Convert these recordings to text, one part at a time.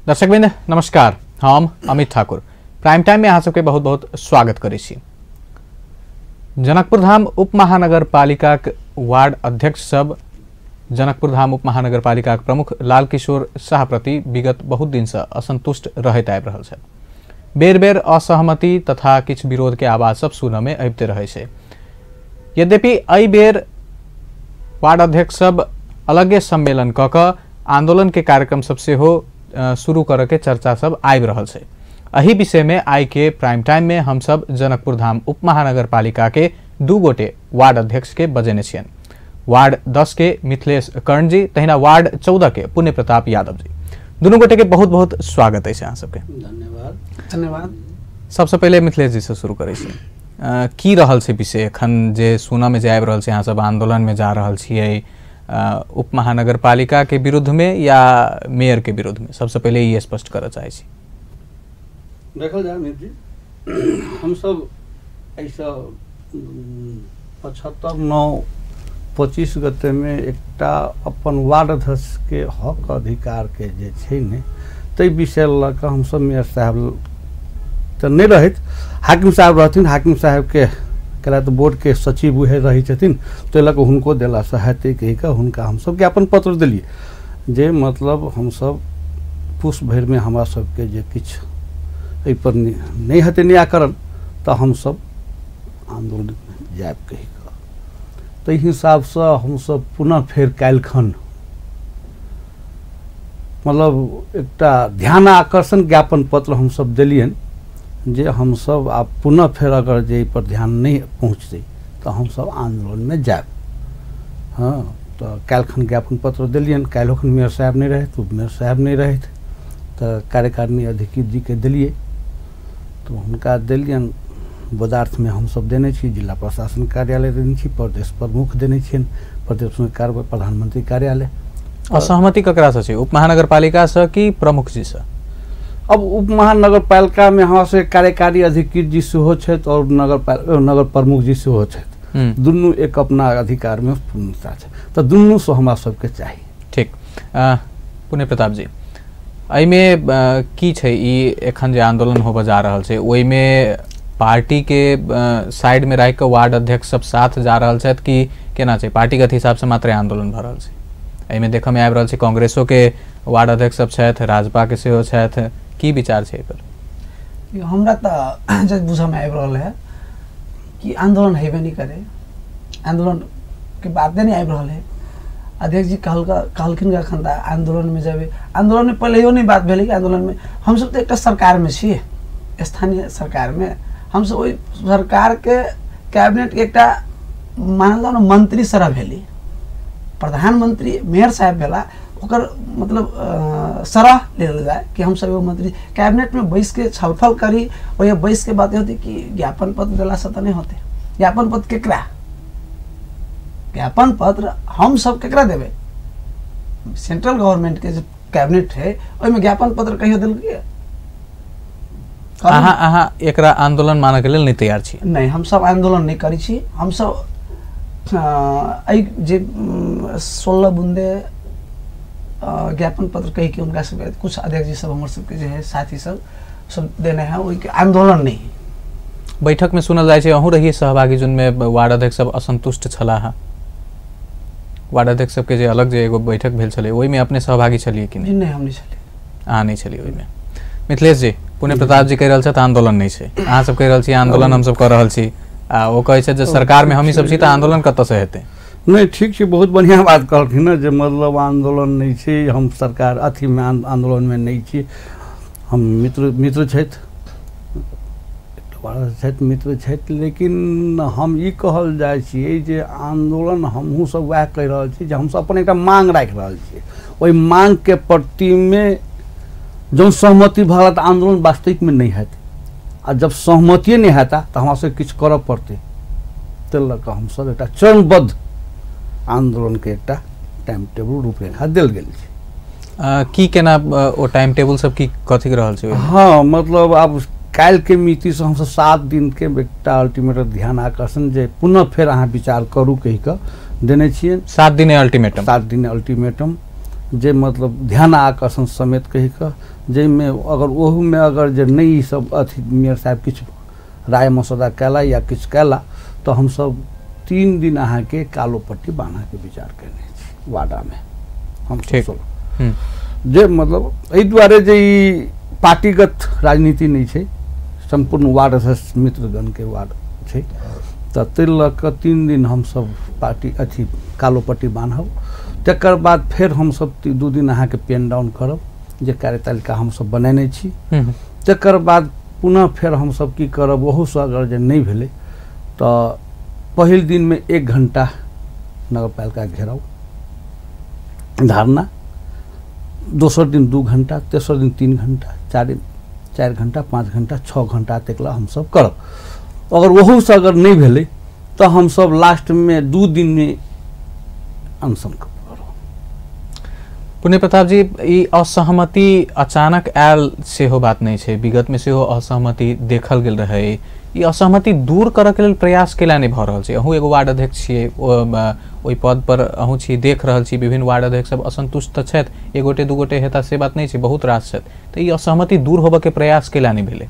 दर्शकवृंद नमस्कार, हम Amit Thakur prime time में अहाँ सबके बहुत बहुत स्वागत करै छी। जनकपुर धाम उप महानगरपालिका के वार्ड अध्यक्ष सब जनकपुर धाम उप महानगरपालिका के प्रमुख लाल किशोर शाह प्रति विगत बहुत दिन से असंतुष्ट रहैत आबि रहल छथि। बेर बेर असहमति तथा किछु विरोध के आवाज सब सुनय में अबिते रहै छै। यद्यपि एहि बेर वार्ड अध्यक्ष सब अलगे सम्मेलन कऽ कऽ आंदोलन के कार्यक्रम सब सेहो शुरू करऽ के चर्चा सब आबि रहल छै। एहि विषय में आइ के प्राइम टाइम में हम सब जनकपुर धाम उप महानगरपालिका के दू गोटे वार्ड अध्यक्ष के बजेने छियनि। वार्ड 10 के मिथिलेश कर्ण जी तहिना वार्ड 14 के पुण्य प्रताप यादव जी, दुनू गोटे के बहुत बहुत स्वागत अछि अहाँ सबके। धन्यवाद धन्यवाद। सबसे पहिले मिथिलेश जी से शुरू करै छी। की रहल छै विषय एखन जे सुनऽ में जे आबि रहल छै, अहाँ सब आंदोलन में जा रहल छियै उप महानगरपालिका के विरुद्ध में या मेयर के विरुद्ध में, सबसे पहिले ई स्पष्ट करऽ चाहै छी। देखल जाए अमित जी, हमसब एहिसँ 75/9/25 गते में एकटा अपन वार्ड अध्यक्ष के हक अधिकार के जे छै ने ताहि विषय लऽ कऽ हमसब मेयर साहब तऽ नहि रहैत, हाकिम साहब रहथिन। हाकिम साहबके कैला तऽ बोर्डके सचिव उहे रहै छथिन, ताहि लऽ कऽ हुनको देलासँ हेतै कहि कऽ हुनका हमसब ज्ञापन पत्र देलियै जे मतलब हमसब पुष भरिमे हमरा सबके जे किछु एहिपर नहि हेतै निराकरण तऽ हमसब आन्दोलन जायब कहि कऽ। ताहि हिसाबसँ हमसब पुनः फेर काल्हिखन मतलब एकटा ध्यान आकर्षण ज्ञापन पत्र हमसब देलियनि जे हमसब आब पुनः फेर अगर जे एहिपर ध्यान नहि पहुँचतै तऽ हमसब आन्दोलनमे जायब। हाँ, तऽ काल्हिखन ज्ञापन पत्र देलियनि। काल्हिखन मेयर साहब नहि रहथि, उप मेयर साहब नहि रहथि, तऽ कार्यकारिणी अधिकृत जीके देलियै, तऽ हुनका देलियनि। पदार्थमे हमसब देने छी, जिला प्रशासन कार्यालय देने छी, प्रदेश प्रमुख देने छियनि, प्रदेश कार्य प्रधानमंत्री कार्यालय। असहमति ककरासँ छै, उप महानगरपालिकासँ कि प्रमुख जीसँ? अब उप महानगरपालिकामे हमरा सबके कार्यकारी अधिकृत जी सेहो छथि और नगर प्रमुख जी सेहो छथि, दुनू एक अपना अधिकारमे पूर्णता छै, तऽ दुनूसँ हमरा सबके चाही। ठीक, पुण्य प्रताप जी, एहिमे की छै ई एखन जे आंदोलन होबऽ जा रहल छै ओहिमे पार्टी के साइड में राखि कऽ वार्ड अध्यक्ष सब साथ जा रहल छथि कि केना छै? पार्टीगत हिसाबसँ मात्र आंदोलन भऽ रहल छै। एहिमे देखऽ में आबि रहल छै कांग्रेसो के वार्ड अध्यक्ष सब छथि, राजपा के सेहो छथि, की विचार छै एहिपर? हमरा तऽ जे बुझऽ में आबि रहल है कि आंदोलन हेबे नहीं करे, आंदोलन के बाते नहीं आबि रहल है। अध्यक्ष जी कहलखिन एखन तऽ आंदोलन में जेबै। आंदोलन में पहिले नहीं बात भेलै कि आंदोलन में हमसब तऽ एकटा सरकार में छी, स्थानीय सरकार में हमसब ओहि सरकार के कैबिनेट के एकटा मानल जाओ ने मंत्री सरह भेली, प्रधानमंत्री मेयर साहब भेला, ओकर मतलब सरह लेल जाए कि हमसब एगो मंत्री कैबिनेट में बैस के छलफल करी। ओहि बैस के बात होती कि ज्ञापन पत्र देलासँ तऽ नहि होतै। ज्ञापन पत्र केकरा, ज्ञापन पत्र हम सब केकरा देबै? सेंट्रल गवर्नमेंट के जो कैबिनेट है ओहिमे ज्ञापन पत्र कहियो देलकै? अहाँ अहाँ एकरा आंदोलन मानऽ के लेल नहि तैयार छी? नहीं, हम सब आंदोलन नहीं करै छी। हम सब एहि जे 16 बुंदे ज्ञापन पत्र कहि के उनका सबके कुछ अध्यक्ष जी सब हमर सबके जे है साथी सब सब देने है, ओहिके आंदोलन नहीं। बैठक में सुनल जाइ छै अहूँ रहिए सहभागी जिनमे वार्ड अध्यक्ष सब असंतुष्ट छलाह, वार्ड अध्यक्ष सबके जे अलग जे एगो बैठक भेल छलै ओहिमे अपने सहभागी छलियै कि नहि? नहीं, हम नहीं छलियै। अहाँ नहि छलियै ओहिमे। मिथिलेश जी, पुण्य प्रताप जी कहि रहल छथि आंदोलन नहि छै, अहाँ सब कहि रहल छी आंदोलन हमसब कऽ रहल छी, आ ओ कहै छथि जे सरकारमे हमही सब छी तऽ आंदोलन कतऽसँ हेतै? नहि, ठीक छै, बहुत बढ़िआँ बात कहलखिन ने जे मतलब आंदोलन नहि छै, हम सरकार अथीमे आंदोलनमे नहि छी, हम मित्र छथि, छथि, मित्र छथि, लेकिन हम ई कहल जाइ छियै जे आंदोलन हमहूँ सब वएह कहि रहल छी जे हमसब अपन एकटा मांग राखि रहल छियै, ओहि मांगके प्रतिमे जँ सहमति भऽ गेल तऽ आंदोलन वास्तविकमे नहि हेतै, आ जब सहमतिए नहि हेता तऽ हमरा सबके किछु करऽ पड़तै। ताहि लऽ कऽ हमसब एकटा चरणबद्ध आंदोलनके एकटा टाइम टेबुल रूपरेखा देल गेल छै। की केना ओ टाइम टेबुल सब की कथी रहल छै? हाँ, मतलब आब काल्हिके मितिसँ हमसब 7 दिनके एकटा अल्टीमेट ध्यान आकर्षण जे पुनः फेर अहाँ विचार करू कहि कऽ देने छियै। 7 दिन अल्टीमेटम? 7 दिन अल्टीमेटम जे मतलब ध्यान आकर्षण समेत कहि कऽ जाहिमे अगर ओहूमे अगर जे नहि ई सब अथी मेयर साहब किछु राय मसौदा कयला या किछु कयला तऽ हमसब 3 दिन अहाँके कालो पट्टी बान्हके विचार कयने छी वाडामे। हम जे मतलब एहि दुआरे जे ई पार्टीगत राजनीति नहि छै, सम्पूर्ण वार्ड अध्यक्ष मित्रगणके वार्ड छै, तऽ ताहि लऽ कऽ 3 दिन हमसब पार्टी अथी कालो पट्टी बान्हब। तकर बाद फेर हमसब 2 दिन अहाँके पेन डाउन करब जे कार्यतालिका हमसब बनेने छी। तकर बाद पुनः फेर हमसब की करब, ओहूसँ अगर जे नहि भेलै तऽ पहिल दिनमे 1 घंटा नगरपालिका घेराव धारणा, दोसर दिन 2 घंटा, तेसर दिन 3 घंटा, 4 घंटा, 5 घंटा, 6 घंटा तक ला हमसब करब। अगर ओहूसँ अगर नहि भेलै तऽ हमसब लास्टमे 2 दिनमे अनशन करब। पुण्य प्रताप जी, ई असहमति अचानक आयल सेहो बात नहि छै, विगतमे सेहो असहमति देखल गेल रहै। ई असहमति दूर करऽके लेल प्रयास केला नहि भऽ रहल छै? अहूँ एगो वार्ड अध्यक्ष छियै, ओहि पद पर अहूँ छी, देख रहल छी विभिन्न वार्ड अध्यक्ष सब असंतुष्ट तऽ छथि, एक गोटे दू गोटे हेता से बात नहि छै, बहुत रास छथि। तऽ ई असहमति दूर होबऽके प्रयास केला नहि भेलै?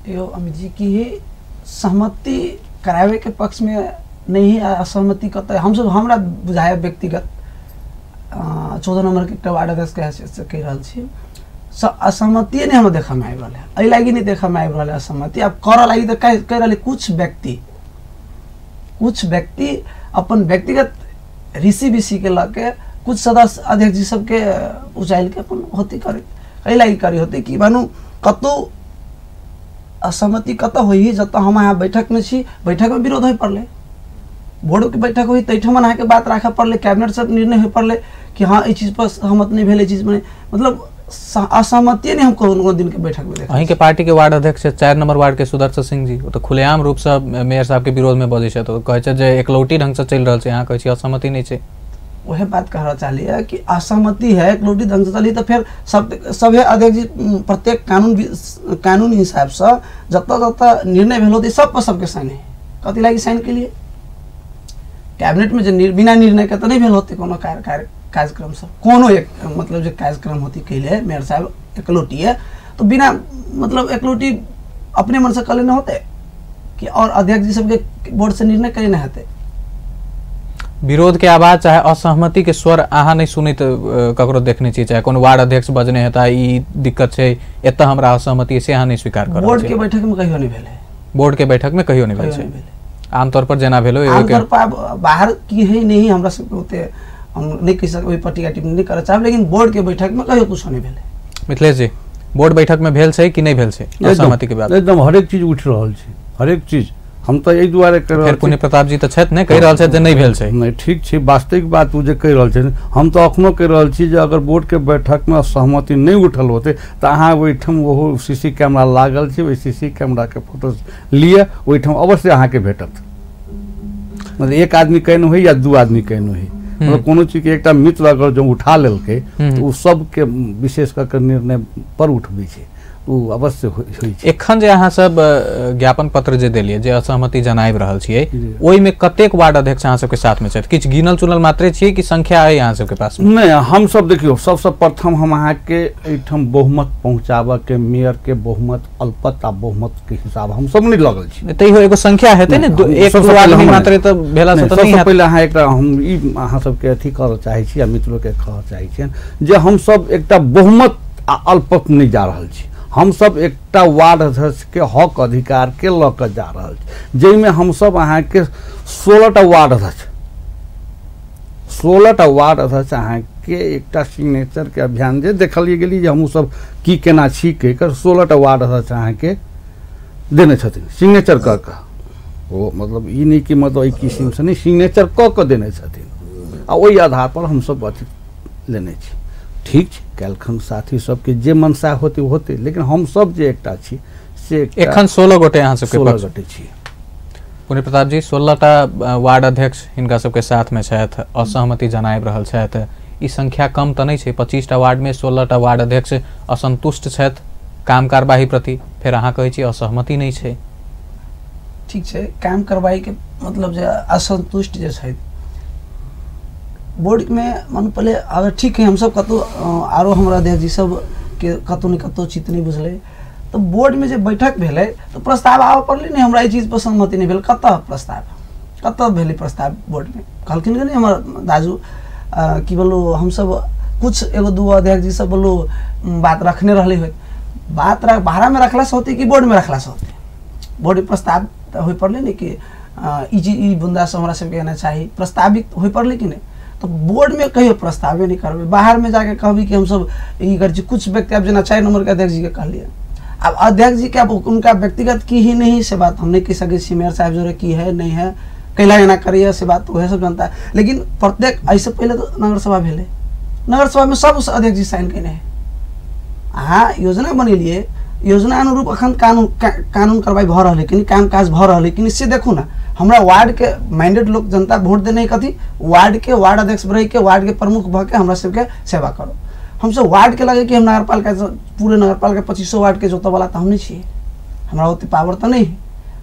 यो अमित जी, की सहमति कराबे के पक्ष में नहीं असहमति कतऽ हमसब, हमरा बुझाय व्यक्तिगत 14 नंबर के एकटा वार्ड अध्यक्ष के हैसियत से कहि रहल छी, असहमतिए नहीं हमरा देखऽमे आबि रहल है, एहि लागि नहीं देखऽमे आबि रहल है असहमति। आब करऽ लागि तऽ कहि रहल कुछ व्यक्ति अपन व्यक्तिगत ऋषि बिषी के लऽ के कुछ सदस्य अध्यक्ष जी सबके उचालि के अपन होती करे, एहि लागि करी होती कि मानू कतौ असहमति कतऽ होइ जतऽ हम अहाँ बैठक में छी, बैठक में विरोध होइ पड़लै, बोर्ड के बैठक हुई तैठाम अहाँके बात राखऽ पड़लै, कैबिनेट सब निर्णय होइ पड़लै कि हाँ एहि चीज पर सहमत नहीं भेल, एहि चीज में मतलब असहमति नहीं हम कोनो दिन के बैठक में। अहीं के पार्टी के वार्ड अध्यक्ष 4 नंबर वार्ड के सुदर्शन सिंह जी, वो तो खुलेआम रूप से मेयर साहब के विरोध में बजै छथि, कहै छथि जे एकलौटी ढंग से चलि रहल छै, अहाँ कहै छी असहमति नहीं छै। वह बात कह चाहलियै कि असहमति है, एकलौटी ढंग से चली तो फिर सब अध्यक्ष जी प्रत्येक कानून हिसाब से जतऽ जतऽ निर्णय भेल होतै सब पर सबके साइन है, कथी लागि साइन के लिए? कैबिनेट में जे बिना निर्णय के तो नहीं भेल होते कोनो कार्यक्रम सब, कोनो एक मतलब जो कार्यक्रम होती कैले मेयर साहब एकलौटी है तो बिना मतलब एकलौटी अपने मन से कले न होते कि और अध्यक्ष जी सबके बोर्ड से निर्णय करे न होते। विरोध के आवाज चाहे असहमति के स्वर अहाँ नहीं सुनैत ककरो देखने छी, चाहे कोनो वार्ड अध्यक्ष बजने हेता ई दिक्कत छै एतऽ हमरा असहमति से अहाँ नहीं स्वीकार करब? बोर्ड के बैठक में कहियो नहीं भेलै, बोर्ड के बैठक में कहियो नहीं भेल छै, आमतौर पर जेना भेलो आमतौर पर बाहर की है नहीं हमरा सबके ओते हम नहीं कहि सकबै, ओहि पट्टी टिप्पणी नहीं करऽ चाहब, लेकिन बोर्ड के बैठक में कहियो कुछो नहीं भेलै। मिथिलेश जी, बोर्ड बैठक में भेल छै कि नहीं भेल छै असहमति के बात? एकदम हरेक चीज उठि रहल छै, हरेक चीज हम तऽ एहि दुआरे कहि रहल छी। पुण्य प्रताप जी तऽ छथि ने, कहि रहल छथि जे नहि भेल छै। नहि ठीक छै, वास्तविक बात ओ जे कहि रहल छै, हम तऽ अखनो कहि रहल छी जे अगर बोर्डके बैठकमे सहमति नहि उठल होतै तऽ अहाँ ओहिठाम ओहो सी कैमरा लागल छै, ओहि सी कैमराके फोटो लिअ, ओहिठाम अवश्य अहाँके भेटत। मतलब एक आदमी केने होइ या 2 आदमी केने होइ, मतलब कोनो चीजके एकटा मित्र अगर जँ उठा लेलकै तऽ ओ सबके विशेष कऽ के निर्णय पर उठबै छै, ओ अवश्य होइ छै। एखन जे अहाँ सब ज्ञापन पत्र जे देलियै जे असहमति जनाबि रहल छियै, ओहिमे कतेक वार्ड अध्यक्ष अहाँ सबके साथमे छथि? किछु गिनल चुनल मात्रे छियै कि संख्या अइ अहाँ सबके पास? नहि, हमसब देखियौ सबसँ प्रथम हम अहाँके एहिठाम बहुमत पहुँचाबऽके, मेयरके बहुमत अल्पत आ बहुमतके हिसाब हमसब नहि लगल छी, तैयो एगो संख्या हेतै ने, एक दू आदमी मात्रे तऽ भेला से तऽ नहि। सबसँ पहिले अहाँ एकटा हम ई अहाँ सबके अथी करऽ चाहै छी आ मित्रोके कहऽ चाहै छियनि जे हमसब एकटा बहुमत आ अल्पत नहि जा रहल छी, हमसब एकटा वार्ड अध्यक्षके हक अधिकारके लऽ कऽ जा रहल छी, जाहिमे हमसब अहाँके 16टा वार्ड अध्यक्ष, 16टा वार्ड अध्यक्ष अहाँके एकटा सिग्नेचरके अभियान जे देखलिए गेली जे हमहूँ सब की केना छी कहि 16टा वार्ड अध्यक्ष अहाँके देने छथिन सिग्नेचर कऽ कऽ, ओ मतलब ई नहि कि मतलब एहि किसिमसँ नहि, सिग्नेचर कऽ कऽ देने छथिन आ ओहि आधारपर हमसब अथी लेने छी। ठीक छै, काल्हिखन साथी सबके जे मनसा होतै होतै, लेकिन हमसब जे एकटा छी से एखन 16 गोटे अहाँ सबके 16 गोटे छी। पुण्य प्रताप जी, 16टा वार्ड अध्यक्ष हिनका सबके साथमे छथि, असहमति जनाबि रहल छथि, ई संख्या कम तऽ नहि छै, 25टा वार्डमे 16टा वार्ड अध्यक्ष असंतुष्ट छथि काम कारवाही प्रति, फेर अहाँ कहै छी असहमति नहि छै। ठीक छै, काम कारवाही के मतलब जे असंतुष्ट जे छथि बोर्ड में मन पहले अगर ठीक है हमसब कतौ आरो हमरा अध्यक्ष जी सब के कतौ ने कतौ चित नहि बुझलै। तऽ बोर्डमे जे बैठक भेलै तऽ प्रस्ताव आबऽ पड़लै ने, हमरा ई चीज पर सहमति नहि भेल। कतऽ प्रस्ताव, कतऽ भेलै प्रस्ताव बोर्डमे? कहलखिन कि नहि हमर दाजू की बोलू हमसब कुछ एगो दूगो अध्यक्ष जी सब बोलू बात रखने रहले होत, बात बाहर में रखला से होती कि बोर्ड में रखला से होती? बोर्ड प्रस्ताव हो पड़ले ने कि ई चीज ई बुंदा से हमरा सबके एना चाही, प्रस्तावित हो पड़ले कि नहीं? तो बोर्ड में कहियो प्रस्तावे नहीं करबे, बाहर में जाके कहबी कि हमसब ई कर छी। कुछ व्यक्ति अब जेना 4 नंबर के अध्यक्ष जी के कहलिए, अब अध्यक्ष जी के अब उनका व्यक्तिगत की ही नहीं से बात हम नहीं कह सकै छी, मेयर साहब जोरे की है नहीं है कैला एना करिए से बात वह सब जनता है। लेकिन प्रत्येक ऐसे पहले तो नगर सभा भेलै, नगर सभा में सब अध्यक्ष जी साइन केने है। अहाँ योजना बनेलिए, योजना अनुरूप अखन कानून कानून कार्रवाई भऽ रहल है कि काम काज भऽ रहल है कि से देखू ना। हमरा वार्ड के मैंडेट लोग जनता वोट देने कथी वार्ड के वार्ड अध्यक्ष रह के वार्ड के प्रमुख भऽ के हमरा सबके सेवा करो। हमसब वार्ड के लगे कि हम नगरपालिका पूरे नगरपालिका 25 वार्ड के जोतऽ वाला तो हम नहीं छियै, हमरा ओते पावर तो नहीं है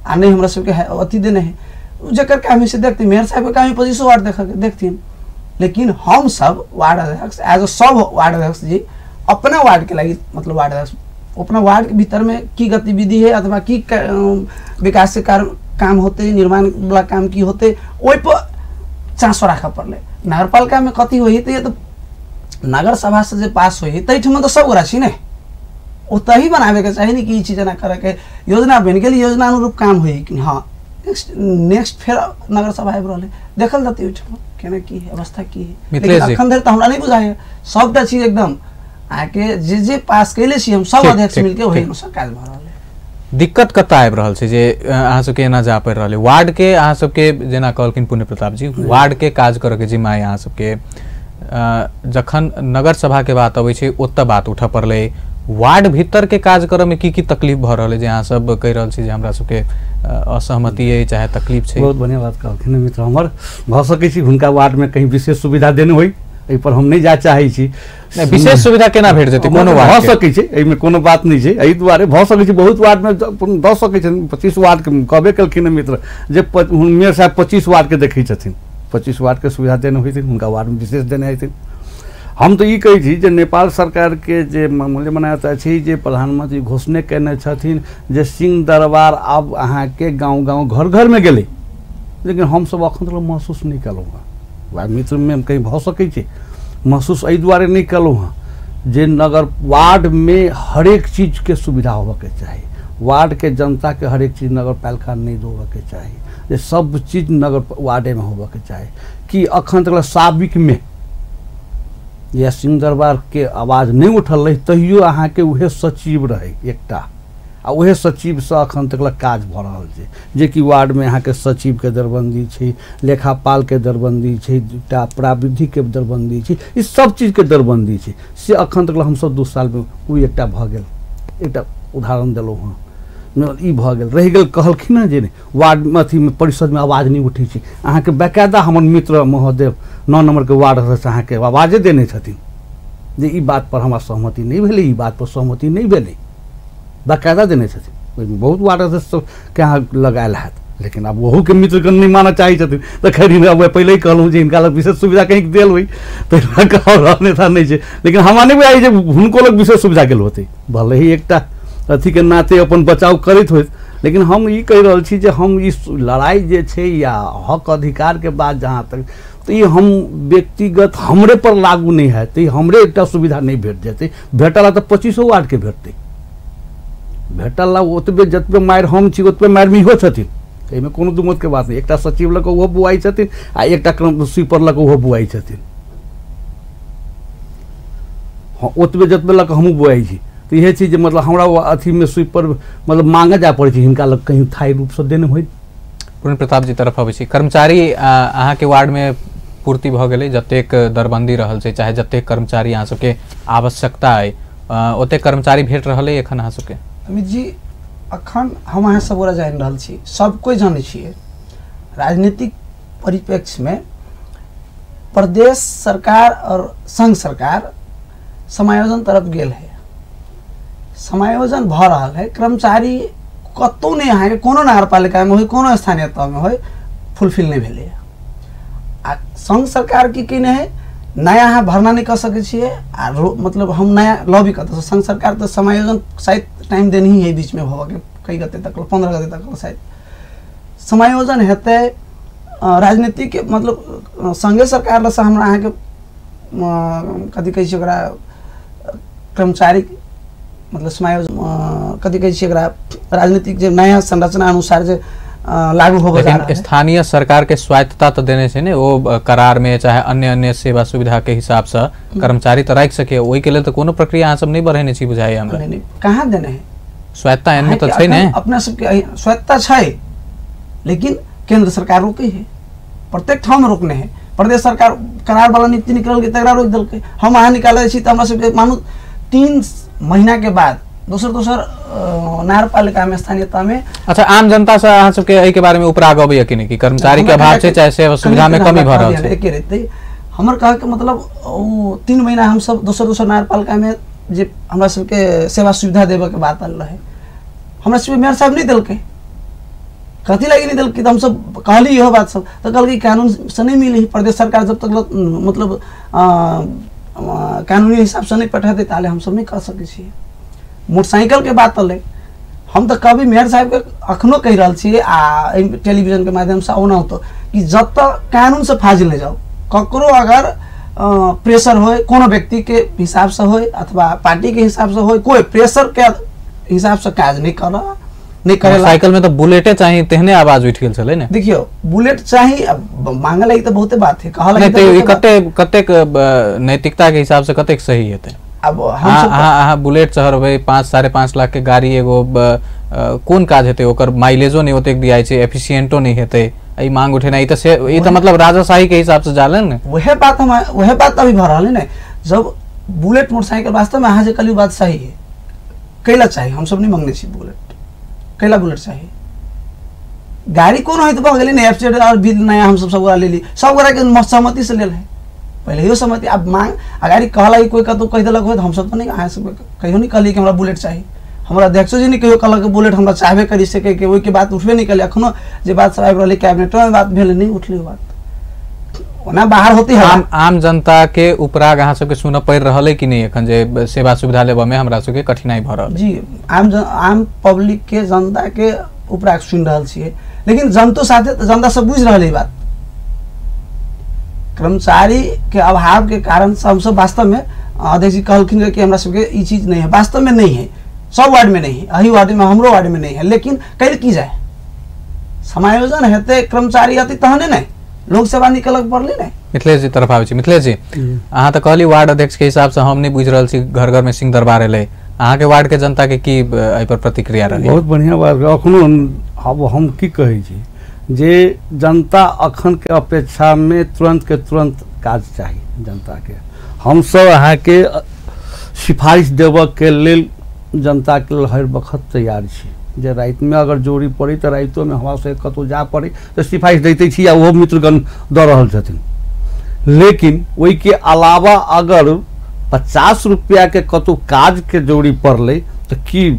आ नहीं हमरा सबके अथी देने है। जकर काम से देखते मेयर साहब के काम 25 वार्ड देखथिन, लेकिन हम सब वार्ड अध्यक्ष एज अ सब वार्ड अध्यक्ष जी अपना वार्ड के लगी मतलब वार्ड अध्यक्ष अपना वार्ड के भीतर में की गतिविधि है अथवा की विकास के काम होते, निर्माण वाला काम की होते, ओहि पर चासो राखऽ पड़लै। नगरपालिका में कथी होइ तो नगर सभा से जे पास होइ तहिठमा तऽ सब गोरा छी ने, ओतहि बनाबे के चाही ने कि ई चीज एना करे के योजना बनि गेल, योजना अनुरूप काम होइ कि हाँ। नेक्स्ट फेर नगर सभा आबि रहल है, देखल जतै ओहिठाम केना की है अवस्था की है। लेकिन अखन धरि तऽ हमरा नहि बुझाइए सबटा चीज एकदम अहाँके जे जे पास कैले छी हम सब अध्यक्ष मिलके ओहि अनुसार काज भऽ रहल है। दिक्कत कतऽ आबि रहल छै जे अहाँ सबके एना जा पड़ि रहल है? वार्ड के अहाँ सबके जेना कहलखिन पुण्य प्रताप जी, वार्ड के काज करऽ के जिम्मा अहाँ सबके, जखन नगर सभा के बात अबै छै ओतऽ बात उठऽ पड़लै। वार्ड भीतर के काज करऽ में की की तकलीफ भऽ रहल है जे अहाँ सब कहि रहल छी जे हमरा सबके असहमति है चाहे तकलीफ छै? बहुत बढ़िया बात कहलखिन मित्र हमर। भऽ सकै छै हुनका वार्ड में कहीं विशेष सुविधा देने होइ, एहि पर हम नहीं जा चाहै छी। विशेष सुविधा केना भेट जेतै कोनो वार्ड? भऽ सकै छै, एहिमे कोनो बात नहि छै। एहि दुआरे भऽ सकै छै बहुत वार्ड में दऽ सकै छथिन। 25 वार्ड के कहबे केलखिन मित्र जे मेयर साहब 25 वार्ड के देखै छथिन, 25 वार्ड के सुविधा देने होइथिन, हुनका वार्ड में विशेष देने हेथिन। हम तऽ ई कहै छी जे नेपाल सरकारके जे मूल्य मान्यता छै जे प्रधानमंत्री घोषणा केने छथिन जे सिंह दरबार आब अहाँके गाँव गाँव घर घरमे गेलै, लेकिन हमसब अखन तक महसूस नहि केलहुँ हँ। वार्ड मित्रमे कहीं भऽ सकै छै, महसूस एहि दुआरे नहि केलहुँ हँ जे नगर वार्डमे हरेक चीजके सुविधा होबऽके चाही, वार्डके जनताके हरेक चीज नगरपालिका नहि देबऽके चाही, जे सब चीज नगर वार्डेमे होबऽके चाही। कि अखन तक साबिकमे या सिंह दरबारके आवाज नहि उठल रहै तैयो अहाँके उहे सचिव रहै एकटा, आ उहे सचिवसँ अखन तक काज भऽ रहल छै। जेकि वार्डमे अहाँके सचिवके दरबन्दी छै, लेखापालके दरबन्दी छै, एकटा प्राविधिकके दरबन्दी छै, ई सब चीजके दरबन्दी छै। से अखन तक हमसब 2 सालमे ओ एकटा भऽ गेल, एकटा उदाहरण देलहुँ हँ, ई भऽ गेल रहि गेल। कहलखिन हँ जे नहि वार्ड अथीमे परिषदमे आवाज नहि उठै छै। अहाँके बाकायदा हमर मित्र महोदय 9 नम्बरके वार्ड अध्यक्ष अहाँके आवाजे देने छथिन जे ई बात पर हमरा सहमति नहि भेलै, ई बात पर सहमति नहि भेलै, बाकायदा देने छथिन। ओहिमे बहुत वार्ड अध्यक्ष सबके अहाँ लगायल हैत, लेकिन आब ओहूके मित्रके नहि मानऽ चाहै छथिन। तऽ खैर अब पहिले ही कहलहुँ जे हिनका लग विशेष सुविधा कहीं देल होइ तऽ अन्यथा नहि छै। लेकिन हमरा नहि बुझाइ जे हुनको लग विशेष सुविधा गेल होतै, भले ही एकटा अथीके नाते अपन बचाव करैत होइत। लेकिन हम ई कहि रहल छी जे हम ई लड़ाइ जे छै या हक अधिकारके बात जहाँ तक, तऽ ई हम व्यक्तिगत हमरे पर लागू नहि हेतै, हमरे एकटा सुविधा नहि भेट जेतै। भेटला तऽ 25 वार्डके भेटतै, भेटला ओतबे जतबे मारि हम छी ओतबे मारि इहो छथिन, एहिमे कोनो दुमतके बात नहि। एकटा सचिव लऽ कऽ ओहो बुआइ छथिन आ एकटा क्रम स्वीपर लऽ कऽ ओहो बुआइ छथिन। हाँ, ओतबे जतबे लऽ कऽ हमहूँ बुआइ छी। तऽ इएह छै जे मतलब हमरा अथीमे स्वीपर मतलब मांगऽ जाय पड़ै छै हिनका लग कहीं स्थायी रूपसँ देने होइ। पूर्ण प्रताप जी तरफ अबै छी। कर्मचारी अहाँके वार्डमे पूर्ति भऽ गेलै, जतेक दरबन्दी रहल छै चाहे जतेक कर्मचारी अहाँ सबके आवश्यकता अइ ओतेक कर्मचारी भेट रहल अइ एखन अहाँ सबके? अमित जी अखन हम अहाँ सब गोरा जानि रहल छी, सब कोइ जानै छियै, राजनीतिक परिप्रेक्ष्यमे प्रदेश सरकार और संघ सरकार समायोजन तरफ गेल है, समायोजन भऽ रहल है। कर्मचारी कतौ नहि अहाँके कोनो नगरपालिकामे होइ कोनो स्थानीय तहमे होइ फुलफिल नहि भेलै। आ संघ सरकार की केने है नया अहाँ भरना नहीं कर सकै छियै आ मतलब हम नया लॉबी कतऽ संघ सरकार तऽ समायोजन शायद टाइम देने ही है बीचमे भऽ के कई गते तक 15 गते तक शायद समायोजन हेतै। राजनीतिक मतलब संघे सरकार से हमरा अहाँके कथी कहै छियै ओकरा कर्मचारी मतलब समायोजन कथी कहै छियै ओकरा राजनीतिक जे नया संरचना अनुसार जे लागू होबे जा लेकिन स्थानीय सरकार के स्वायत्तता तो देने छै ने, वो करार में चाहे अन्य अन्य सेवा सुविधा के हिसाब से कर्मचारी तो राखि सके, ओहि के लेल तो कोनो प्रक्रिया अहाँ सब नहीं बढ़ेने छी बुझाइए हमरा। नहीं कहाँ देने है स्वायत्तता, एनमे तो छै ने अपना सबके स्वायत्तता छै, लेकिन केंद्र सरकार रोके है, प्रत्येक ठाम रोकने है। प्रदेश सरकार करार वाला नीति निकल के तकरा रोक देलकै। हम अहाँ निकालै छी तऽ हमरा सबके मानू 3 महीना के बाद दोसर दोसर नगरपालिका में स्थानीयता में। अच्छा, आम जनता से अहाँ सबके एहि के बारे में उपराग अबैया कि नहीं कि कर्मचारी के अभाव छै चाहे सेवा सुविधा में कमी भऽ रहल छै? एके रहतै हमर कहै के मतलब ओ 3 महीना हम सब दोसर दोसर नगरपालिका में जे हमरा सबके सेवा सुविधा देबऽ के बात आयल रहे, हमरा सबके मेयर साहब नहीं देलकै। कथी लगी नहीं देलकै? तऽ हमसब कहली इहो बात सब, तऽ कहलकै कानून से नहीं मिली, प्रदेश सरकार जब तक मतलब कानूनी हिसाब से नहीं पठेतै ताले हमसब नहीं कर सकै छियै। मोटरसाइकिल के बात अलै, हम तऽ कभी मेयर साहब के अखनो कहि रहल छियै आ टेलीविजन के माध्यम से ओनाहितो कि जतऽ कानून से फाजिल नहि जाउ, ककरो अगर प्रेशर होय कोनो व्यक्ति के हिसाब से होय अथवा पार्टी के हिसाब से होय, कोई प्रेशर के हिसाब से काज नहीं कर नहीं करेला। साइकिल में तो बुलेटे चाहिए तेहने आवाज उठि गेल छलै ने। देखियो बुलेट चाही मांगे लागि तऽ बहुते बात है, कहला नहीं तो कते कतेक नैतिकता के हिसाब से कतेक सही हेतै? अब हम अहाँ बुलेट चढ़बै 5 साढ़े 5 लाख के गाड़ी एगो कोन काज हेतै? ओकर माइलेजो नहीं ओतेक दियाइ छै, एफिशिएंटो नहीं हेतै, ई मांग उठेनाइ तऽ से ई तऽ मतलब राजाशाही के हिसाब से जाले ने। वह बात हम वह बात अभी भऽ रहल है ने। जब बुलेट मोटरसाइकिल वास्तव में अहाँ जे कहलियै बात सही है, कैला चाही? हम सब नहीं मंगने छी बुलेट, कैला बुलेट चाही? गाड़ी कोनो है तऽ भऽ गेलै ने, एफजेड और भी नया हम सब गोरा लेली, सब गोरा के सहमति से लेल है पहले इहो सहमति। अब मांग आ गाड़ी कहला कोई कतौ कहि देलक हो, हम सब तऽ नहीं अहाँ सब कहियो नहीं कहली कि हमरा बुलेट चाही। हमरा अध्यक्षो जी नहीं कहियो कहलक बुलेट हमरा चाहबे करी से कहि के ओहिके बात उठबे नहीं करी। अखनो जे बात सब आबि रहलै कैबिनेटो में बात भेलै नहीं उठलै बात, ओना बाहर होती है। आम जनता के उपराग अहाँ सबके सुनऽ पड़ि रहल है कि नहीं एखन जे सेवा सुविधा लेबऽ में हमरा सबके कठिनाई भऽ रहल? जी आम पब्लिक के जनता के उपराग सुनि रहल छियै, लेकिन जनतो साथे जनता सब बुझि रहल है बात। कर्मचारी के अभाव के कारण से हमसब वास्तव में अध्यक्ष जी कहलखिन कि हमरा सबके ई चीज नहीं है, वास्तव में नहीं है, सब वार्ड में नहीं है, अही वार्ड में हमरो वार्ड में नहीं है, लेकिन कैल की जाए? समायोजन हेतै कर्मचारी अति तहने ने लोक सेवा निकलक पड़लै ने। मिथिलेश जी तरफ आबै छी। मिथिलेश जी अहाँ तऽ कहली वार्ड अध्यक्ष के हिसाब से हम नहीं बुझि रहल छी घर घर में सिंह दरबार एलै, अहाँ के वार्ड के जनता के की एहि पर प्रतिक्रिया रहलै? बहुत बढ़िया बात। अखनो अब हम की कहै छी जे जनता अखन के अपेक्षा में तुरंत के तुरंत काज चाही जनता के। हमसब अहाँके सिफारिश देबऽ के लेल जनता के लेल हर वक्त तैयार छी, जे रातिमे अगर जोड़ी पड़ै तऽ रातिोमे हमरा सबके कतहु जाय पड़ै तऽ सिफारिश दैते छी आ ओहो मित्रगण दऽ रहल छथिन। लेकिन ओहिके अलावा अगर 50 रुपैआके कतहु काजके जोड़ी पड़लै तऽ की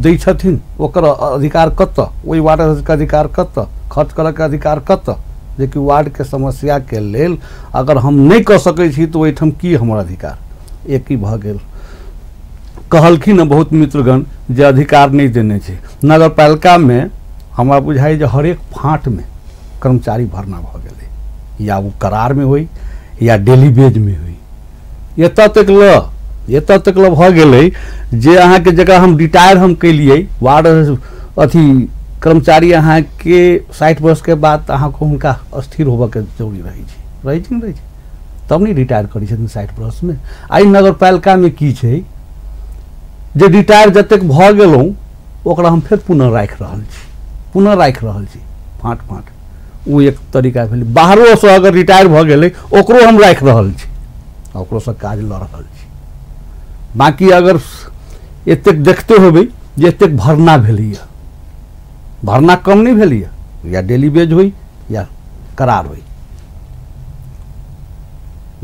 दै छथिन? ओकर अधिकार कतऽ? ओहि वार्डके अधिकार कतऽ? खर्च करऽके अधिकार कतऽ? जेकि वार्डके समस्याके लेल अगर हम नहि कऽ सकै छी तऽ ओहिठाम की हमर अधिकार? एक ही भऽ गेल। कहलखिन हँ बहुत मित्रगण जे अधिकार नहीं देने छै। नगरपालिकामे हमरा बुझाइ जे हरेक फाँटमे कर्मचारी भरना भऽ गेलै, या ओ करारमे होइ या डेली वेजमे होइ। एतऽ तक एतऽ तक ल भऽ गेलै जे अहाँके जकरा हम रिटायर हम केलियै वार्ड अथी कर्मचारी अहाँके 60 वर्षके बाद अहाँके हुनका स्थिर होबऽके जरूरी रहै छै, रहै छै नहि रहै छै, तब नहि रिटायर करै छथिन 60 वर्षमे। आइ नगरपालिकामे की छै जे रिटायर जतेक भऽ गेलहुँ ओकरा हम फेर पुनः राखि रहल छी, पुनः राखि रहल छी फाँट फाँट। ओ एक तरीका भेलै। बाहरोसँ अगर रिटायर भऽ गेलै ओकरो हम राखि रहल छी, ओकरोसँ काज लऽ रहल छी। बाँकी अगर एतेक देखते होबै जे एतेक भरना भेलैए, भरना कम नहि भेलैए, या डेली वेज होइ या करार होइ,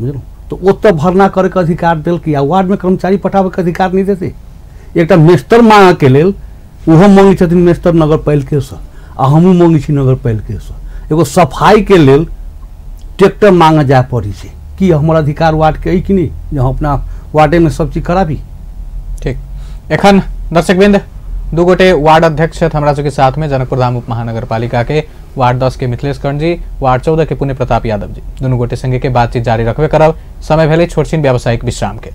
बुझलहुँ? तऽ ओतऽ भरना करैके अधिकार देलकै आ वार्डमे कर्मचारी पठाबैके अधिकार नहि देतै। एकटा मेस्टर मांगऽके लेल ओहो मांगै छथिन मेस्टर नगरपालिकेसँ आ हमहूँ मांगै छी नगरपालिकेसँ। एगो सफाइके लेल ट्रैक्टर मांगऽ जाय पड़ै छै, कि हमर अधिकार वार्डके अइ कि नहि जे हम अपना वार्डेमे सब चीज कराबी। ठीक, एखन दर्शकवृंद दू गोटे वार्ड अध्यक्ष छथि हमरा सबके साथ में, जनकपुर धाम उप महानगरपालिका के वार्ड 10 के मिथिलेश कर्ण जी, वार्ड 14 के पुण्य प्रताप यादव जी। दुनू गोटे संगे के बातचीत जारी रखबे करब। समय भेलै छोटछिन व्यावसायिक विश्राम के।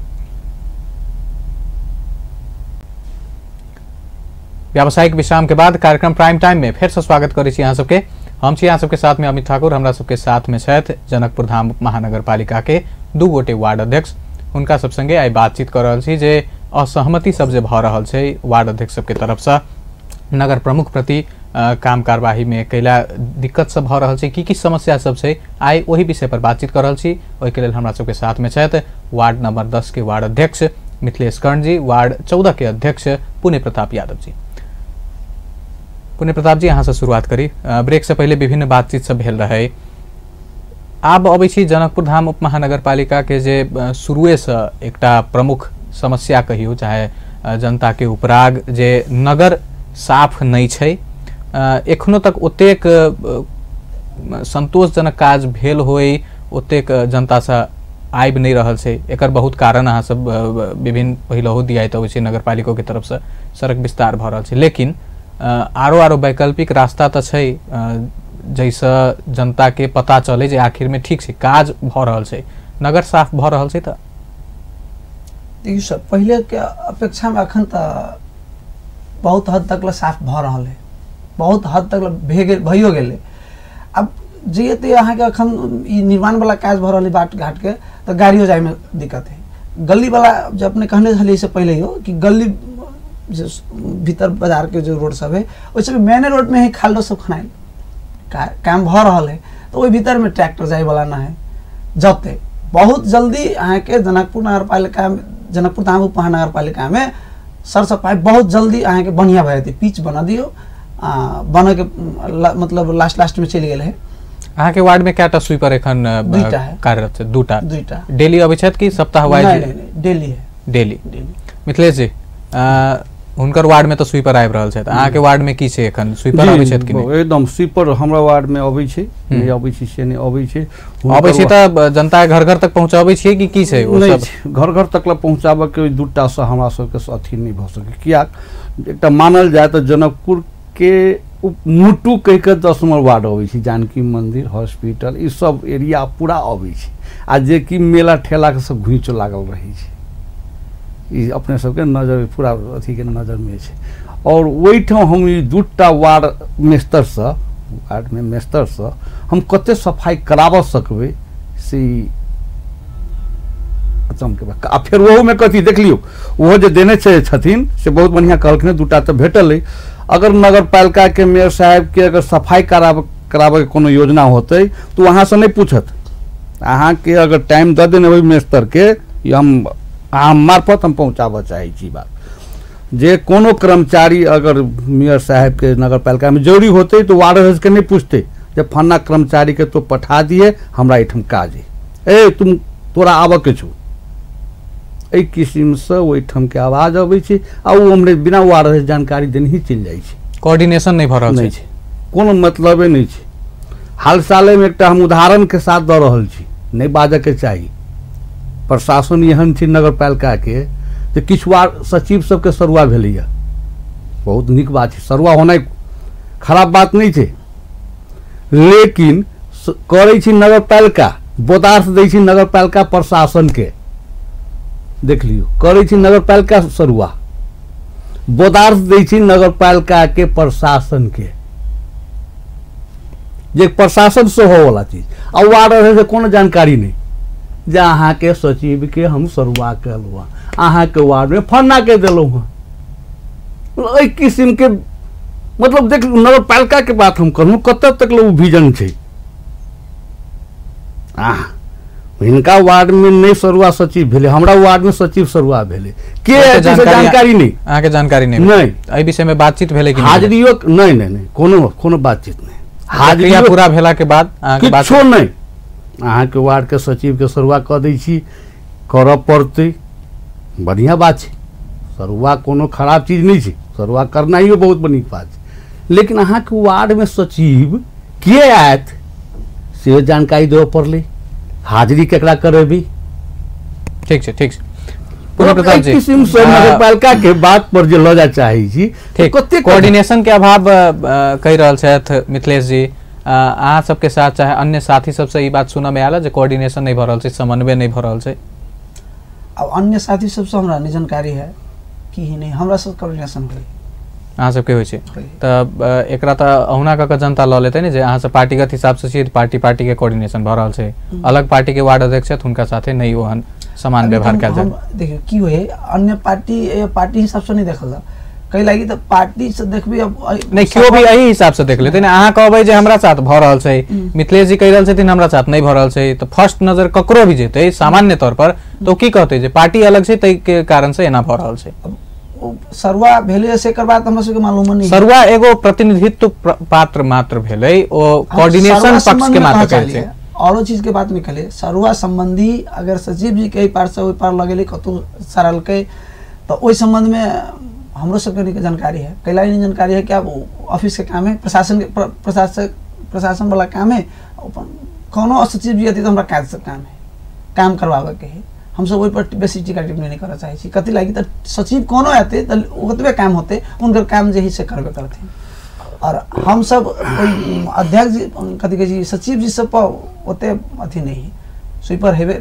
व्यावसायिक विश्राम के बाद कार्यक्रम प्राइम टाइम में फिर से स्वागत करै छी अहाँ सबके। हम छी अहाँ सबके साथ में अमित ठाकुर, हमरा सबके साथ में छथि जनकपुर धाम उप महानगरपालिका के दू गोटे वार्ड अध्यक्ष। हुनका सब संगे आइ बातचीत कर रहल छी जे असहमति सब जे भऽ रहल छै वार्ड अध्यक्ष सबके तरफसँ नगर प्रमुख प्रति काम कार्यवाही में कैला दिक्कत सब भऽ रहल छै, की की समस्या सब छै, आइ ओहि विषय पर बातचीत कर रहल छी। ओहिके लेल हमरा सबके साथ में छथि वार्ड नंबर 10 के वार्ड अध्यक्ष मिथिलेश कर्ण जी, वार्ड 14 के अध्यक्ष पुण्य प्रताप यादव जी। पुण्य प्रताप जी, अहाँ से शुरुआत करी। ब्रेक से पहले विभिन्न बातचीत सब भेल रहे। आब अबै छी जनकपुर धाम उप महानगरपालिका के जे शुरुएसँ एकटा प्रमुख समस्या कहियौ चाहे जनता के उपराग जे नगर साफ नहि छै, एखनो तक ओतेक संतोषजनक काज भेल होय ओतेक जनतासँ आबि नहि रहल छै। एकर बहुत कारण अहाँ सब विभिन्न पहिलहो दियाइत अबै छै, नगरपालिको के तरफसँ सड़क विस्तार भऽ रहल छै, लेकिन आरो आरो वैकल्पिक रास्ता तऽ छै जाहिसँ जनता के पता चले जे आखिर में ठीक छै काज भऽ रहल छै, नगर साफ भऽ रहल छै। तऽ देखियौ सर, पहिले के अपेक्षा में अखन तऽ बहुत हद तक साफ भऽ रहल है, बहुत हद तक भइयो गेलै। अब जे तऽ अहाँके अखन ई निर्माण वाला काज भऽ रहल है बाट घाट के, तऽ गाड़ियो जायमे दिक्कत है। गली वाला जब अपने कहने छलियै से पहिले हो कि गली जे भीतर बाजार के जो रोड सब है ओहि सब मेन रोड में ही खाल्डो सब खनायल काम भऽ रहल है, तऽ ओहि भीतर में ट्रैक्टर जाय वाला ना है। जते बहुत जल्दी अहाँके जनकपुर नगरपालिका, जनकपुर धाम उप महानगरपालिका में सरसफाइ बहुत जल्दी अहाँके बढ़िया भऽ जेतै। पिच बना दियौ, बन के मतलब लास्ट लास्ट में चलि गेल है। अहाँके वार्ड में कएटा स्वीपर एखन कार्यरत छै? दूटा। दूटा डेली अबै छथि कि सप्ताह वाइज? नहीं नहीं, डेली है। डेली। मिथिलेश जी, हुनकर वार्ड में तो स्वीपर आबि रहल छथि, अहाँके वार्ड में की छै एखन स्वीपर अबै छथि कि नहि? एकदम स्वीपर हमरा वार्ड में अबै छै, नहि अबै छै से नहि अबै छै। अबै छै तऽ जनता घर घर तक पहुँचाबै छियै कि की छै? ओ सब घर घर तक पहुँचाबऽ के दूटा से हमरा सबके अथी नहि भऽ सकै। किया एकटा मानल जाय तऽ जनकपुर के मुटु कहि कऽ 10 नंबर वार्ड अबै छै, जानकी मंदिर, हॉस्पिटल, ई सब एरिया पूरा अबै छै, आ जे कि मेला ठेलाके सब घुँचो लागल रहै छै। ई अपने सबके नजर पूरा अथीके नजरमे छै। और ओहिठाम हम ई दूटा वार्ड मेस्तरसँ, वार्डमे मेस्तरसँ हम कते सफाइ कराबऽ सकबै से अचमके बात। आ फेर ओहूमे कथी देख लियौ, ओहो जे देने छथिन से बहुत बढ़िआँ कहलखिन, दूटा तऽ भेटल अइ। अगर नगरपालिका के मेयर साहब के अगर सफाई कराबे के कोनो योजना होतै तो वहाँ से नहीं पूछत। अहाँके अगर टाइम दऽ देने ओहि मेस्तर के, हम अहाँ मार्फत हम पहुँचाबऽ चाहै छी बात, जे कोनो कर्मचारी अगर मेयर साहब के नगरपालिका में जरूरी होतै तो वार्ड अध्यक्ष के नहीं पूछते जे फन्ना कर्मचारी के तो पठा दिए हमरा एहिठाम काज है, ए तुम तोरा आबऽ के छौ। एहि किसिमसँ ओहिठामके आवाज अबै छै आ ओ हमरे बिना वार्ड अध्यक्ष जानकारी देने ही चलि जाइ छै। कोऑर्डिनेशन नहि भऽ रहल छै, कोनो मतलबे नहि छै। हाल सालेमे एकटा हम उदाहरणके साथ दऽ रहल छी, नहि बाजऽके चाही। प्रशासन एहन छै नगरपालिकाके जे किछु वार्ड सचिव सबके सरुआ भेलैए, बहुत नीक बात छै, सरुआ होनाइ खराब बात नहि छै, लेकिन करै छी नगरपालिका, बोदार्थ दै छी नगरपालिका प्रशासनके। देख लियौ, करै छी नगरपालिका सरुआ, बोदार्थ दै छी नगरपालिकाके प्रशासनके, जे प्रशासन से होवला चीज। आ वार्ड अध्यक्ष कोनो जानकारी नहि जे अहाँके सचिवके हम सरुआ कयलहुँ हँ, अहाँके वार्डमे फन्नाके देलहुँ हँ। एहि किसिमके मतलब देख नगरपालिकाके बात हम कहलहुँ, कतऽ तक ओ विजन छै। हिनका वार्ड में नहीं सरुआ सचिव भेलै, हमरा वार्ड में सचिव सरुआ भेलै, के जानकारी नहीं, अहाँके जानकारी नहीं। नहीं, एहि विषय में बातचीत भेलै कि हाजरियो नहीं? नहीं नहीं, कोनो कोनो बातचीत नहीं। हाजरी पूरा भेला के बाद किछो नहीं, अहाँके वार्ड के सचिव के सरुआ कऽ दै छी, करऽ पड़तै, बढ़िआँ बात छै, सरुआ कोनो खराब चीज नहीं छै, सरुआ करनाइयो बहुत नीक बात छै, लेकिन अहाँके वार्ड में सचिव के आयत से जानकारी देबऽ पड़लै। हाजिरी केकरा करेबी। ठीक छै, ठीक छै। प्रताप जी किसिम से नगरपालिका के बात पर जे लऽ जाय चाहै छी, ठीक, कोऑर्डिनेशन के अभाव कहि रहल छथि मिथिलेश जी। अहाँ सबके साथ चाहे अन्य साथी सबसे ई बात सुनऽ में आयल जे कोऑर्डिनेशन नहीं भऽ रहल छै, समन्वय नहीं भऽ रहल छै? अब अन्य साथी सबसे हमरा नहीं जानकारी है कि ही नहीं, हमरा सब कोऑर्डिनेशन होई। अहाँ सबके होइ छै तऽ एकरा तऽ अहुना कऽ के जनता लऽ लेतै ने जे अहाँ सब पार्टीगत हिसाब से छियै, पार्टी पार्टी के कोऑर्डिनेशन भऽ रहल छै, अलग पार्टी के वार्ड अध्यक्ष छथि हुनका साथे नहीं ओहन समान व्यवहार कयल जाय। देखियौ की होइ, अन्य पार्टी पार्टी हिसाब से नहीं देखल कई लागी तऽ पार्टी से देखबी अब नहीं केओ भी एही हिसाब से देख लेतै ने। अहाँ कहबै जे हमरा साथ भऽ रहल छै, मिथिलेश जी कहि रहल छथिन हमरा साथ नहीं भऽ रहल छै, तऽ फर्स्ट नजर ककरो भी जेतै सामान्य तौर पर तो की कहतै जे पार्टी अलग छै ताहि के कारण से एना भऽ रहल छै। सरुआ भेलै से एकर बात हमरा सबके मालूम नहीं। सरुआ एगो प्रतिनिधित्व पात्र मात्र भेलै, ओ कोऑर्डिनेशन पक्ष के मात्र कहै छै, औरो चीज के बात निकले। सरुआ संबंधी अगर सचिव जी के एहि पार से ओहि पार लगेलै कतौ सड़लकै तऽ ओहि संबंध में हमरो सबके जानकारी है, कैला नहीं जानकारी है कि अब ऑफिस के काम है, प्रशासन के प्रशासन वाला काम है, अपन कोनो सचिव जी अति तऽ हमरा काज से काम है, काम करवावे के है, हमसब ओहि पर बेसी टीका टिप्पणी नहीं करऽ चाहै छी। कथी लागि तऽ सचिव कोनो एतै तऽ ओतबे काम होतै, हुनकर काम जे है से करबे करथिन। और हमसब ओहि अध्यक्ष जी कथी कहै छी सचिव जी सब पर ओते अथी नहीं है, स्वीपर हेबे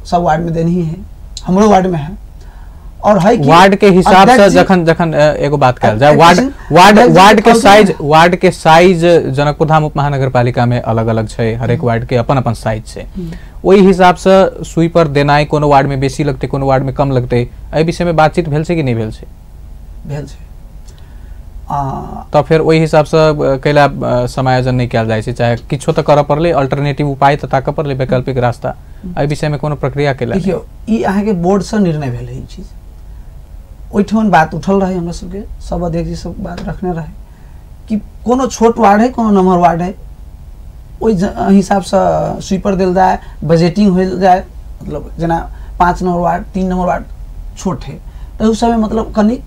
सब वार्ड में देनी है, हमरो वार्ड में है। और है कि वार्ड के हिसाब से जखन जखन एगो बात कहल जाय, वार्ड वार्ड वार्ड के साइज, वार्ड के साइज जनकपुर धाम उप महानगरपालिका में अलग अलग छै, हरेक वार्ड के अपन अपन साइज छै, ओहि हिसाब से स्वीपर देनाइ कोनो वार्ड में बेसी लगतै कोनो वार्ड में कम लगतै, एहि विषय में बातचीत भेल छै कि नहीं भेल छै? भेल छै। तऽ फेर ओहि हिसाब से कैला समायोजन नहीं कयल जाइ छै, चाहे किछो तऽ करऽ पड़लै, अल्टरनेटिव उपाय तऽ ताकऽ पड़लै, वैकल्पिक रास्ता, एहि विषय में कोनो प्रक्रिया कैला? देखियौ ई अहाँके बोर्ड से निर्णय भेल है ई चीज, ओहिठाम बात उठल रहे, हमरा सबके सब अध्यक्ष जी सब बात रखने रहे कि कोनो छोट वार्ड है कोनो नम्हर वार्ड है, ओहि हिसाबसँ स्वीपर देल जाय, बजटिंग होल जाय, मतलब जेना 5 नंबर वार्ड 3 नंबर वार्ड छोट है तऽ ओ समय मतलब कनिक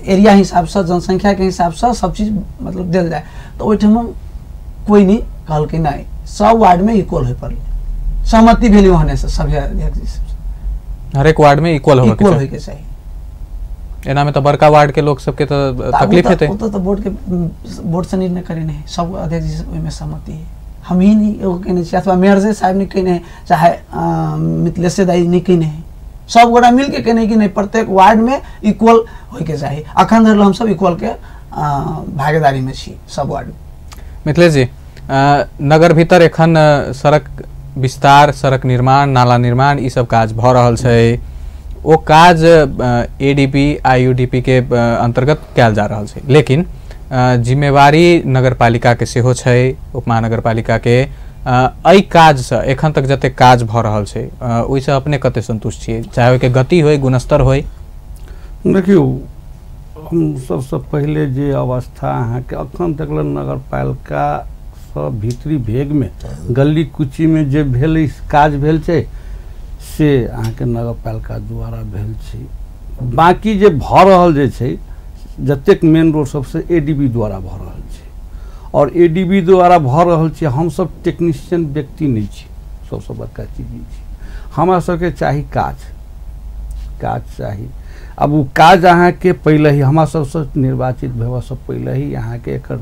एरिया हिसाबसँ जनसंख्या के हिसाबसँ सब चीज मतलब देल जाय, तऽ ओहिठाम कोई नहीं कहलकै नहीं, सब वार्ड में इक्वल होय पड़लै, सहमति भेलै ओहने से सभे अध्यक्ष जी सब हरेक वार्ड में इक्वल होय के चाही। एना में तो बड़का वार्ड के लोग सबके तो तकलीफ हेतै। ओ तो बोर्ड के बोर्ड से निर्णय करे नहीं, सब अध्यक्ष जी ओहिमे सहमति है, हम ही नहीं एगो कहने छी अथवा मेयर से साहब नहीं कहने, चाहे मिथिलेश दाई नहीं कहने, सब गोटा मिल के कहने कि नहीं प्रत्येक वार्ड में इक्वल होय के चाही। अखन धरि हम सब इक्वल के भागीदारी में छी सब वार्ड। मिथिलेश जी, नगर भीतर एखन सड़क विस्तार, सड़क निर्माण, नाला निर्माण ई सब काज भऽ रहल छै, ओ काज एडीपी आईयूडीपी के अंतर्गत कयल जा रहल छै, लेकिन जिम्मेवारी नगरपालिका के सेहो छै, उपमहानगरपालिका के। एहि काजसँ एखन तक जतेक काज भऽ रहल छै ओहिसँ अपने कते संतुष्ट छियै, चाहे ओहिके गति होय गुणस्तर होय? देखियौ हम सबसँ पहिले जे अवस्था अहाँके अखन तक नगरपालिका सब भीतरी भेगमे गली कुचीमे जे भेल काज भेल छै से अहाँके नगरपालिका द्वारा भेल छै, बाकी जे भऽ रहल जे छै जतेक मेन रोड सबसे एडीबी द्वारा भऽ रहल छै, और एडीबी द्वारा भऽ रहल छै। हमसब टेक्नीशियन व्यक्ति नहीं छी, सबसँ बड़का चीज ई छै, हमरा सबके चाही काज, काज चाही। अब ओ काज अहाँके पहिले ही हमरा सबसँ निर्वाचित भेलासँ पहिले ही अहाँके एकर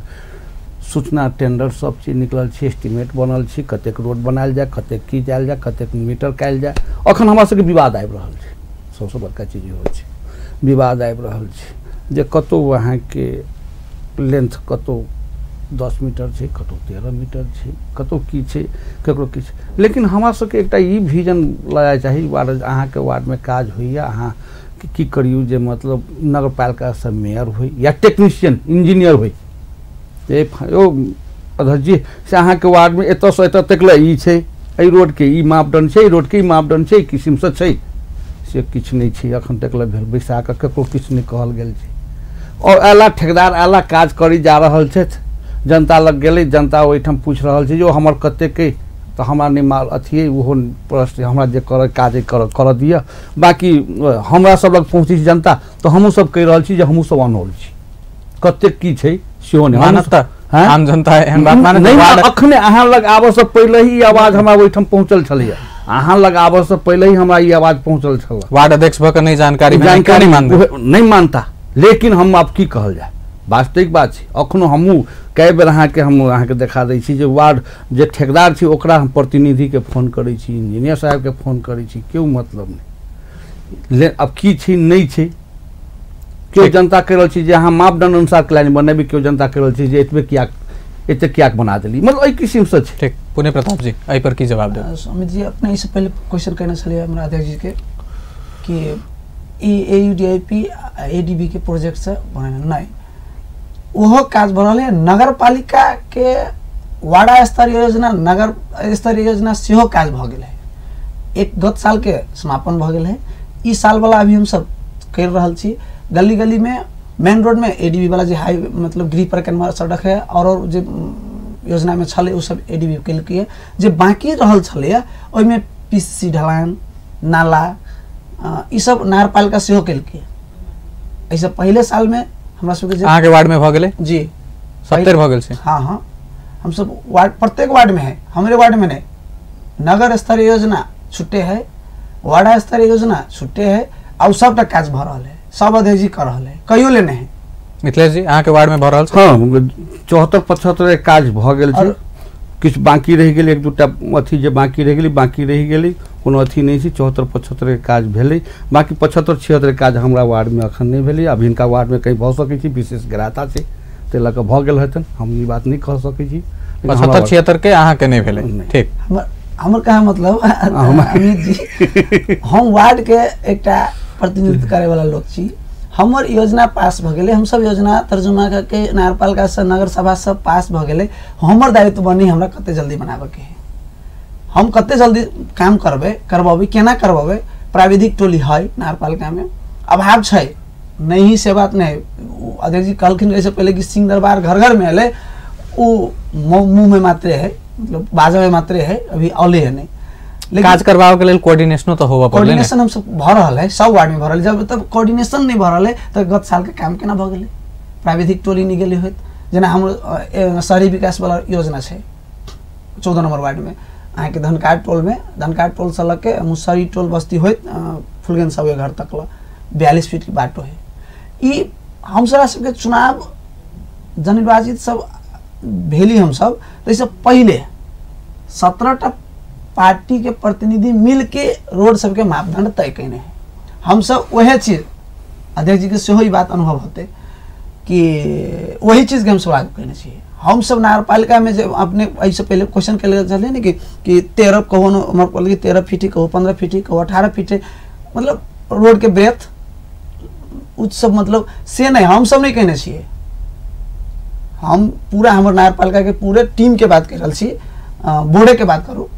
सूचना टेंडर सब चीज निकलल छै, एस्टिमेट बनल छै, कतेक रोड बनायल जाय, कतेक की जायल जाय, कतेक मीटर कयल जाय। अखन हमरा सबके विवाद आबि रहल छै, सबसँ बड़का चीज होइ छै विवाद आबि रहल छै जे कतौ अहाँके लेंथ कतौ 10 मीटर छै, कतौ 13 मीटर छै, कतौ की छै, ककरो की छै। लेकिन हमरा सबके एकटा ई विजन लगा चाही, वार्ड अहाँके वार्डमे काज होइए, अहाँ की करियौ जे मतलब नगरपालिकासँ मेयर होइ या टेक्नीशियन इंजीनियर होइ, ओ अध्यक्ष जी से अहाँके वार्डमे एतऽसँ एतऽ तक लए ई छै, एहि रोडके ई मापदंड छै, एहि रोडके ई मापदंड छै, किसिमसँ छै, से किछु नहि छै अखन तक लए भेल। बैसा कऽ ककरो किछु नहि कहल गेल छै, और अयला ठेकेदार अयला काज करी जा रहल छथि, जनता लग गेलै, जनता ओहिठाम पूछि रहल छै जे हमर कतेक अइ, तऽ हमरा नहि माल अथी ओहो प्रश्न हमरा जे करऽ काज करऽ दिअ। बाकी हमरा सब लग पहुँचै छै जनता तऽ हमहूँ सब कहि रहल छी जे हमहूँ सब अनहोल छी, कतेक की छै सेहो नहि मानत। आम जनता एहन बात माने नहीं। अखने अहाँ लग आबऽ से पहिले ही आवाज हमरा ओहिठाम पहुँचल छलैया, अहाँ लग आबऽ से पहिले ही हमरा ई आवाज पहुँचल छल। वार्ड अध्यक्ष भऽ के नहीं जानकारी नहीं मानता, लेकिन हम आब की कहल जाए, वास्तविक बात छै। अखनो हमहूँ कए बेर अहाँके हम अहाँके देखा दै छी जे वार्ड जे ठेकेदार छी ओकरा हम प्रतिनिधिके फोन करै छी, इंजीनियर साहबके फोन करै छी, केओ मतलब नहि। ले अब की छै नहि छै, केओ जनता कहि रहल छी जे अहाँ मापदंड अनुसार लाइन बनेबै, केओ जनता कहि रहल छी जे एतबे किया एते किया बना देली, मतलब एहि किसिमसँ छै। ठीक, पुण्य प्रताप जी एहि पर की जवाब देब? अमित जी अपने एहिसँ पहिले क्वेश्चन केने छलियै हमरा अध्यक्ष जी के कि ई AUDIP ADB के प्रोजेक्टसँ बनेने नहि, ओहो काज भऽ रहल है। नगरपालिका के वार्ड स्तरीय योजना, नगर स्तरीय योजना सेहो काज भऽ गेल है, एक गत साल के समापन भऽ गेल है। ई साल वाला अभी हमसब कर रहल छी। गली गली में मेन रोड में एडीबी वाला जे हाई मतलब गृह परिक्रमा सड़क है और जे योजना में छलै ओ सब एडीबी केलकै। जे बाकी रहल छलै ओहिमे पीसीसी ढलान, नाला ई सब नगरपालिका सेहो केलकै। एहिसँ पहिले साल में हमरा सबके जे अहाँके वार्ड में भऽ गेलै जी 70 भऽ गेल छै। हाँ हाँ, हमसब वार्ड प्रत्येक वार्ड में है, हमरे वार्ड में नहीं। नगर स्तरीय योजना छुट्टे है, वार्ड स्तरीय योजना छुट्टे है, और सबटा काज भऽ रहल है, सब अध्यक्ष जी कर रहल है, कहियो ले नहीं। मिथिलेश जी अहाँके वार्ड में भऽ रहल छै? हाँ, 74-75 काज भऽ गेल छै, किछु बाकी रहि गेल, एक दूटा अथी जे बाकी रहि गेलै बाकी रहि गेलै, कोनो अथी नहि छै। 74-75 काज भेलै, बाकी 75-76 काज हमरा वार्डमे अखन नहि भेलै। अब हिनका वार्डमे कहीं भऽ सकै छै, विशेष ग्राहता छै ताहि लऽ कऽ भऽ गेल हेतनि, हम ई बात नहि कह सकै छी। 75-76 के अहाँके नहि भेलै? ठीक, हमर कहाँ मतलब अमित जी हम वार्ड के एकटा प्रतिनिधित्व करे वाला लोग छी। हमर योजना पास भऽ गेलै, हमसब योजना तर्जुमा करके नगरपालिका से नगर सभा सब पास भऽ गेलै। हमर दायित्व बनी हमरा कते जल्दी बनाबऽके है, हम कते जल्दी काम करबै, करबेबै, केना करबेबै। प्राविधिक टोली है नगरपालिका में, अभाव छै नहीं से बात नहीं। अध्यक्ष जी कहलखिन एहिसँ पहिले कि सिंह दरबार घर घर में एलै, ओ मुँह में मात्रे है, मतलब बाजऽ में मात्रे है, अभी औले है नहीं। लेकिन काज करबाबऽ के लेल कोऑर्डिनेशनो तो होबऽ पड़लै। कोऑर्डिनेशन हम सब भऽ रहल है, सब वार्ड में भऽ रहल है। जब तक कोऑर्डिनेशन नहीं भऽ रहल है तऽ गत साल के काम केना भऽ गेलै? प्राविधिक टोली नहि गेलै होइत। जेना हमर शहरी विकास वाला योजना छै 14 नंबर वार्ड में, अहाँके धनकार टोल में, धनकार टोल से लऽ के मुसहरी टोल बस्ती होइत फुलगेन सबके घर तक ल 42 फीट के बाटो है। ई हम सबके चुनाव जननिर्वाचित सब भेली हमसब, ताहिसँ पहिले 17टा पार्टी के प्रतिनिधि मिल के रोड सबके मापदंड तय कयने है। हमसब वह चीज अध्यक्ष जी के सेहो ई बात अनुभव होते कि वही चीज के हमसब लागू कयने छियै। हमसब नगरपालिका में जे अपने एहिसँ पहिले क्वेश्चन कयल छलै ने कि 13 कहो हमर 13 फीट कहो, 15 फीट कहो, 18 फीट, मतलब रोड के ब्रेथ उ सब, मतलब से नहीं हमसब नहीं कयने छियै। हम पूरा हमर नगरपालिका के पूरे टीम के बात कर रहल छी, बोर्डे के बात करू,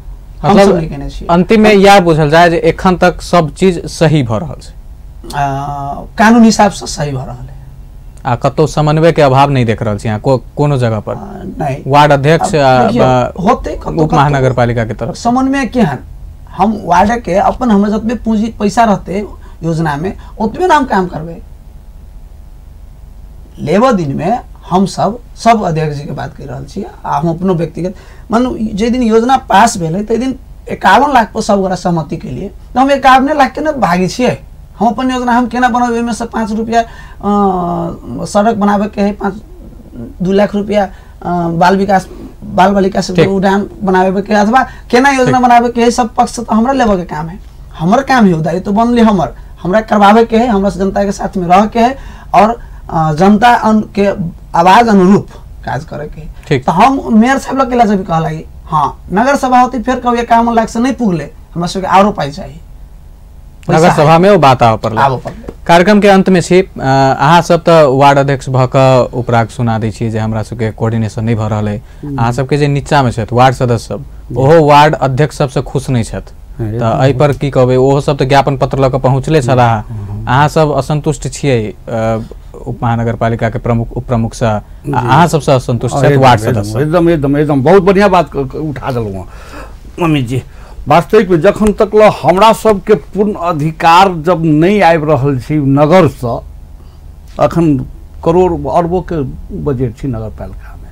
मतलब अंतिम में यह बुझल जाए जे एखन तक सब चीज सही भऽ रहल छै, कानून हिसाब से सही भऽ रहल है, आ कतौ समन्वय के अभाव नहीं देख रहल छी अहाँ कोनो जगह पर? नहीं, वार्ड अध्यक्ष होते उप महानगरपालिका के तरफ समन्वय केहन, हम वार्ड के अपन हमर जतबे पूंजी पैसा रहते योजना में ओतबे ना हम काम करबै। लेबऽ दिन में हम सब सब अध्यक्ष जी के बात कर रहल छी आ हम अपनो व्यक्तिगत मानू जे दिन योजना पास भेलै ताहि दिन 51 लाख पर सब गोरा सहमति केलिए, तऽ हम 51 लाख के ने भागी छियै। हम अपन योजना हम केना बनबै, ओहिमे से 5 रुपया सड़क बनाबैके है, 5-2 लाख रुपया बाल विकास बाल बालिका सबके उड़ान बनाबैके अथवा केना योजना बनाबैके है, सब पक्ष तऽ हमरा लेबऽके काम है, हमर काम है, दायित्व बनलै हमर, हमरा करवाबैके है, हमरा जनता के साथ में रहके है और जनता के आवाज अनुरूप काज करे के। तो हम मेयर साहब लग के कहला हाँ नगर सभा होती फिर कहू 51 लाख से नहीं पुगले, हमरा सबके आरो पाई चाहिए, नगर सभा में वो बात आबऽ पड़लै। कार्यक्रम के अंत में छी अहाँ सब तो वार्ड अध्यक्ष भऽ कऽ उपराग सुना दै छियै जे हमरा सबके कोऑर्डिनेशन नहीं भऽ रहल है, अहाँ सबके जे नीचा में छथि वार्ड सदस्य सब ओहो वार्ड अध्यक्ष सबसे खुश नहीं छथि, तऽ एहि पर की कहबै? ओहो सब तऽ ज्ञापन पत्र लऽ कऽ पहुँचले छलाह, अहाँ सब असंतुष्ट छियै उप महानगरपालिका के प्रमुख उप प्रमुख से, अहाँ सबसे असंतुष्ट छथि वार्ड सदस्य? एकदम एकदम एकदम बहुत बढ़िया बात उठा देलहुँ अमित जी। वास्तविक में जखन तक ल हमरा सबके पूर्ण अधिकार जब नहीं आबि रहल छै नगरसँ, अखन करोड़ अरबों के बजट छै नगरपालिका में,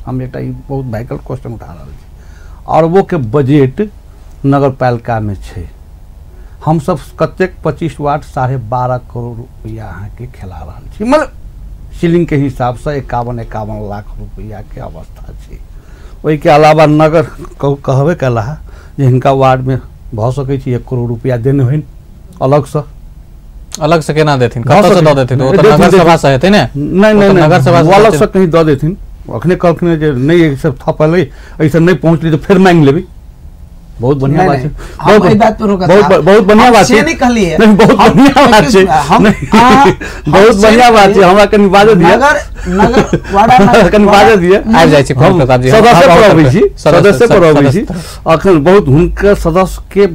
हम एकटा ई बहुत वाइटल क्वेश्चन उठा रहल छी। अरबोके बजट नगरपालिकामे छै, हमसब कतेक 25 वार्ड 12.5 करोड़ रुपैआ अहाँके खेला रहल छी, मतलब सीलिंगके हिसाबसँ 51-51 लाख रुपैआके अवस्था छै। ओहिके अलावा नगर कहबे कला जे हिनका वार्डमे भऽ सकै छै 1 करोड़ रुपैआ देने होइन अलगसँ। अलग से केना देथिन, कतऽ से दऽ देथिन? ओ तऽ नगर सभा से हेतै ने। नहि नहि नगर सभा अलग से कहीं दऽ देथिन। अखने कहलखिन जे नहि ई सब थपलै, एहिसँ नहि पहुँचलै तऽ फेर मांगि लेबै। बहुत बढ़िया बात छै, बहुत बढ़िया बात छै। बहुत बढ़िया बात छै, बहुत बढ़िया बात छै। हमरा कनि बाजऽ दिअ, कनि बाजऽ दिअ। आबि जाइ छी प्रताप जी, सदस्य पर अबै छी, सदस्य पर अबै छी। अखन बहुत हुनकर सदस्य के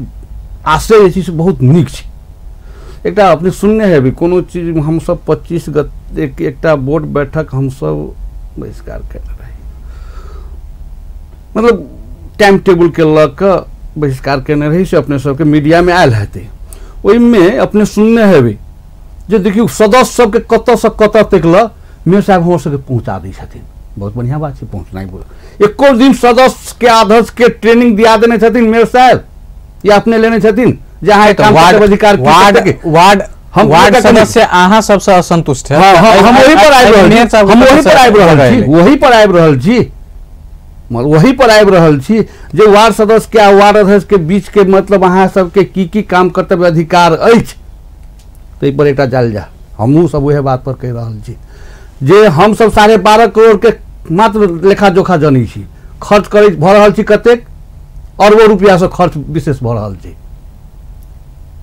आशय जे छै से बहुत नीक छै। एकटा अपने सुनने हेबै कोनो चीज, हमसब 25 एकटा बोर्ड बैठक हमसब बहिष्कार केने रही, मतलब टाइम टेबुल के लऽ कऽ बहिष्कार केने रही, से अपने सबके मीडियामे आयल हेतै। ओहिमे अपने सुनने हेबै जे देखियौ सदस्य सबके कतऽसँ कतऽ तक लऽ मेयर साहब हमर सबके पहुँचा दै छथिन। बहुत बढ़िआँ बात छै पहुँचनाइ। एको दिन सदस्यके अध्यक्षके ट्रेनिंग दिया देने छथिन मेयर साहब या अपने लेने छथिन जे अहाँ अधिकार वार्ड हम वार्ड सदस्य अहाँ सबसँ असंतुष्ट है। हम वही पर आबि रहल छी, हम वही पर आबि रहल छी, वही पर आबि रहल छी, वही पर आबि रहल छी जे वार्ड सदस्य के आ वार्ड अध्यक्ष के बीच के मतलब अहाँ सबके की की काम कर्तव्य अधिकार अछि, ताहि पर एकटा जाल जा। हमहूँ सब वएह बात पर कहि रहल छी जे हमसब 12.5 करोड़ के मात्र लेखा जोखा जनै छी, खर्च करै भऽ रहल छी कतेक अरबों रुपैआसँ खर्च विशेष भऽ रहल छै।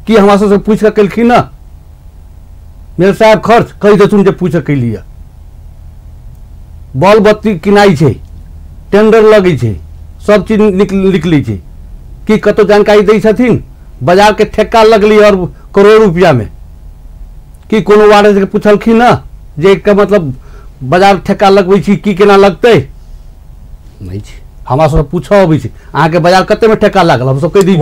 की हमरा सबसँ पूछि कऽ केलखिन ने मेयर साहब खर्च? कहि देथुन जे पूछि कऽ कैलियै। बॉल बत्ती किनाइ छै, टेंडर लगै छै, सब चीज निकलै छै, की कतौ जानकारी दै छथिन? बाजार के ठेका लगलै और करोड़ रुपया में, की कोनो वार्ड के पूछलखिन ने जे के मतलब बाजार ठेका लगबै छी की केना लगतै? नहि छै। हमरा सब पूछऽ अबै छै अहाँके बाजार कतेमे ठेका लागल, हमसब कहि दै।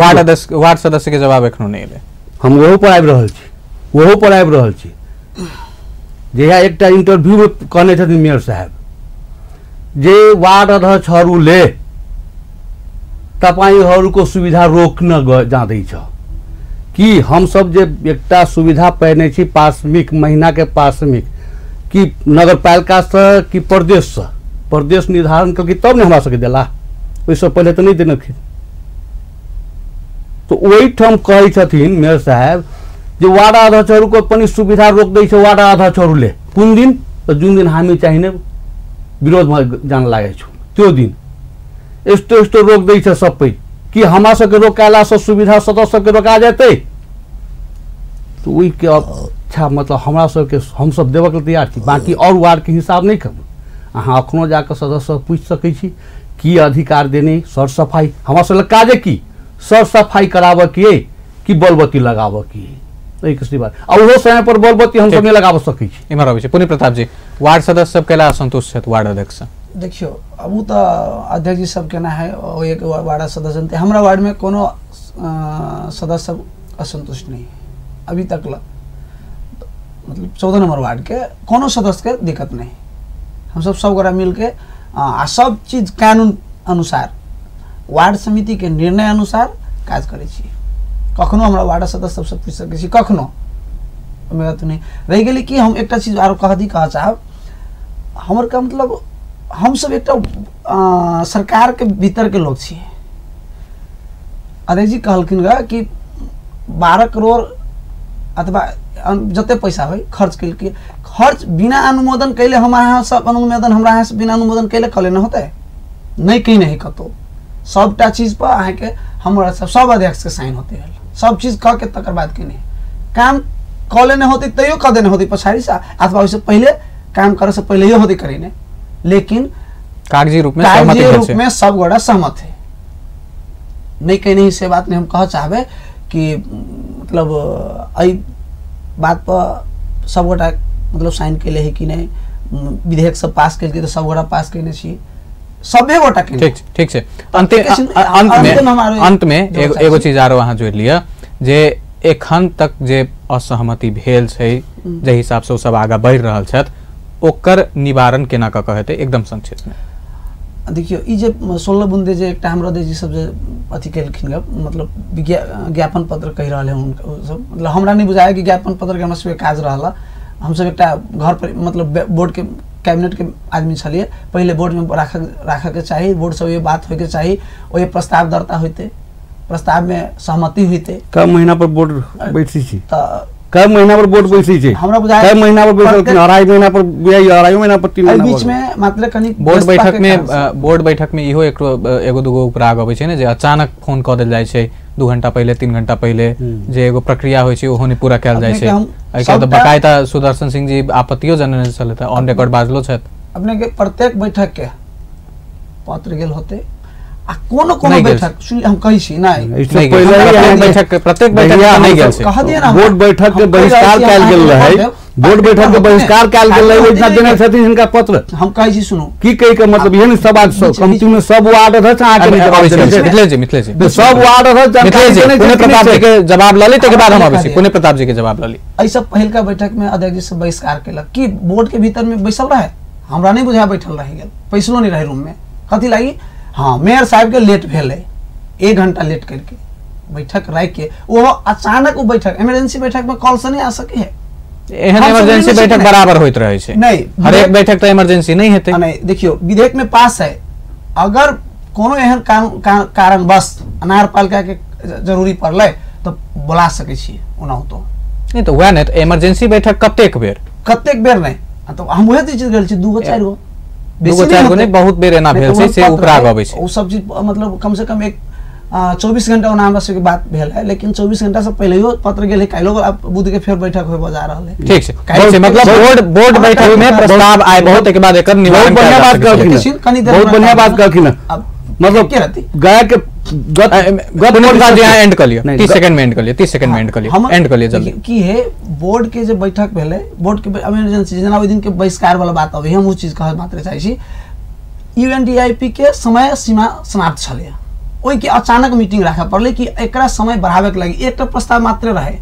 वार्ड सदस्य के जवाब एखनो नहि एलै। हम ओहो पर आबि रहल छी, ओहो पर आबि रहल छी। जहिया एकटा इंटरव्यूमे कहने छथिन मेयर साहेब जे वार्ड अध्यक्षहरूले तपाईँहरूको सुविधा रोक्न जाँदैछ, कि हमसब जे एकटा सुविधा पाने छी पारश्रमिक महीनाके पारश्रमिक, कि नगरपालिकासँ कि प्रदेशसँ, प्रदेश निर्धारण केलकै तब ने हमरा सबके देला, ओहिसँ पहिले तऽ नहि देलखिन। तऽ ओहिठाम कहै छथिन मेयर साहेब जे वार्ड अध्यक्षहरूको पनि सुविधा रोक्दैछ वार्ड अध्यक्षहरूले, कुन दिन? त जुन दिन हामी चाहिने विरोधमा जान लागेको छौँ त्यो दिन यस्तो यस्तो रोक्दैछ सबै, कि हमरा सबके रोकाएलासँ सुविधा सदस्य सबके रोका जेतै? तऽ ओहिके अच्छा मतलब हमरा सबके हमसब देबऽके तैयार छी, बाँकी आओर वार्डके हिसाब नहि कहू। अहाँ अखनो जाकऽ सदस्य पूछि सकै छी की अधिकार देने सर सफाइ हमरा सबके काजे की सर सफाइ कराबऽके कि बलबत्ती लगाबऽके, एहि बात। आ ओहो समय पर बलबत्ती हमसब नहि लगाबऽ सकै छी। इम्हर अबै छी पुण्य प्रताप जी, वार्ड सदस्य सब कैला असंतुष्ट छथि वार्ड अध्यक्ष? देखियौ अब ओ तऽ अध्यक्ष जी सब केना है, ओ एक वार्ड सदस्य, हमरा वार्ड में कोनो सदस्य सब असंतुष्ट नहीं है अभी तक ला, मतलब 14 नंबर वार्ड के कोनो सदस्य के दिक्कत नहीं। हम सब सब गोरा मिल के आ सब चीज कानून अनुसार वार्ड समिति के निर्णय अनुसार काज करै छी। कखनो हमरा वार्ड सदस्य सबसँ पूछि सकै छी, कखनो मेरा तो नहीं रहि गेलै। कि हम एकटा चीज आरो कह दी, कह चाहब हमर का मतलब हमसब एकटा सरकार के भीतर के लोग छी। अध्यक्ष जी कहलखिन गा कि 12 करोड़ अथवा जते पैसा होइ खर्च केलकै, खर्च बिना अनुमोदन कैले हम अहाँ सब अनुमोदन हमरा अहाँ बिना अनुमोदन कैले कले न होतै, नहि कहीं नहीं कतौ सबटा चीज पर अहाँके हमरा सब सब अध्यक्ष के साइन होते हल, सब चीज कह के तकर बाद के नहीं काम कऽ लेने होते तैयो कऽ देने होते पछाड़ी से अथवा ओहिसँ पहिले काम करे से पहिले होते करीने, लेकिन कागजी रूप में कागजी रूप में सब गोटा सहमत है। नहीं कहीं नहीं से बात नहीं हम कह चाहबे कि मतलब एहि बात पर सब गोटा मतलब साइन कैले है कि नहीं, विधेयक सब पास केलकै तऽ सब गोटा पास केने छी, सभे गोटा के। ठीक ठीक छै। अंत में एगो चीज आरो अहाँ जोड़ि लिअ जे एखन तक जे असहमति भेल छै जे हिसाब से ओ सब आगाँ बढ़ि रहल छथि ओकर निवारण केना कऽ कऽ हेतै, एकदम संक्षिप्त में। देखियौ ई जे 16 बुंदे जे एकटा हमरा जी सब जे अथी केलखिन मतलब ज्ञापन पत्र कहि रहल है हुनका सब, मतलब हमरा नहीं बुझाया कि ज्ञापन पत्र के हमरा सबके काज रहल। हमसब एकटा घर पर मतलब बोर्ड के कैबिनेट के आदमी छलिए, पहले बोर्ड में राखऽ के चाही, बोर्ड से ये बात होइके चाही, ओहि प्रस्ताव दर्ता होइते, प्रस्ताव में सहमति होइते। क महीना पर बोर्ड बैठै छी? त क महीना पर बोर्ड बैसै छै? हमरा बुझाय क महीना पर बैसल कि 2.5 महीना पर, 2.5 महीना पर, 3 महीना बीच में मात्र कनी बोर्ड बैठक में। बोर्ड बैठक में इहो एगो दूगो उपराग अबै छै ने जे अचानक फोन कऽ देल जाइ छै 2 घंटा पहिले 3 घंटा पहिले, जे एगो प्रक्रिया होइ छै ओहो नहि पूरा कयल जाइ छै। एहि तऽ बकायदा सुदर्शन सिंह जी आपत्तियो जनने छलै, ऑन रिकॉर्ड बाजलो छथि। अपने के प्रत्येक बैठक के पत्र गेल होते आ कोनो कोनो बैठक सुन हम कहै छी नहि बैठक प्रत्येक बैठक नहि गेल छै, कह दिए ना। बोर्ड बैठक के बहिष्कार कयल गेल रहै, बोर्ड बैठक के बहिष्कार कयल गेल रहै, ओहिना देने छथिन हिनका पत्र। हम कहै छी सुनू की कहि के मतलब एहन सब बात सब कमिटी में सब वार्ड अध्यक्ष अहाँ के जवाब देने छै। मिथिलेश जी, मिथिलेश जी सब वार्ड अध्यक्ष जानकारी देने पुण्य प्रताप जी के जवाब ल ली, तकर बाद हम आबै छी। पुण्य प्रताप जी के जवाब ल ली। एहि सब पहिलका बैठक में अध्यक्ष जी सब बहिष्कार केलक कि बोर्ड के भीतर में बैसल रहे, हमरा नहीं बुझाय बैठल रहि गेल, पैसलो नहीं रहे रूम में। कथी लागी? हाँ मेयर साहब के लेट भेलै, 1 घंटा लेट करके बैठक राखि के, वो अचानक वो बैठक इमरजेंसी बैठक में कॉल से नहीं आ सके है। एहन इमरजेंसी बैठक बराबर होइत रहै छै नहीं, हरेक बैठक तो इमरजेंसी नहीं हेतै। नहीं देखियो विधेयक में पास है, अगर कोनो एहन कारणवश नगरपालिका के जरूरी पड़लै तो बोला सकै छी ओनाहुतो नहीं। तो वएह ने इमरजेंसी बैठक कतेक बेर, कतेक बेर नहीं, तो हम वएह चीज गेल छी 2 गो 4 गो, 2 गो 4 गो नहीं, बहुत बेर एना भेल छै से उपराग अबै छै। ओ सब चीज मतलब कम से कम एक 24 घंटा ओना हमरा सबके बात भेल है, लेकिन 24 घंटा से पहिलेयो पत्र गेल है, काल्हियो बुध के फेर बैठक होय जा रहल है। ठीक छै, ठीक छै, मतलब बोर्ड बैठक में प्रस्ताव आय बहुत, एक बाद एकर निवारण। बहुत बढ़िया बात कहलखिन, बहुत बढ़िया बात कहलखिन। मतलब के रहती गया के गत गत एंड कर लियो, 30 सेकंड में एंड कर लियो, 30 सेकंड में एंड कर लियो, एंड कर लियो जल्दी। की है बोर्ड के जे बैठक भेलै, बोर्ड के इमरजेंसी जेना ओहि दिन के बहिष्कार वाला बात अबै, हम ओ चीज कहऽ मात्र चाहै छी। यूएनडीआईपी के समय सीमा समाप्त छलै, ओहि के अचानक मीटिंग राखऽ पड़लै कि एकरा समय बढ़ावे के लागि एकटा प्रस्ताव मात्र रहे।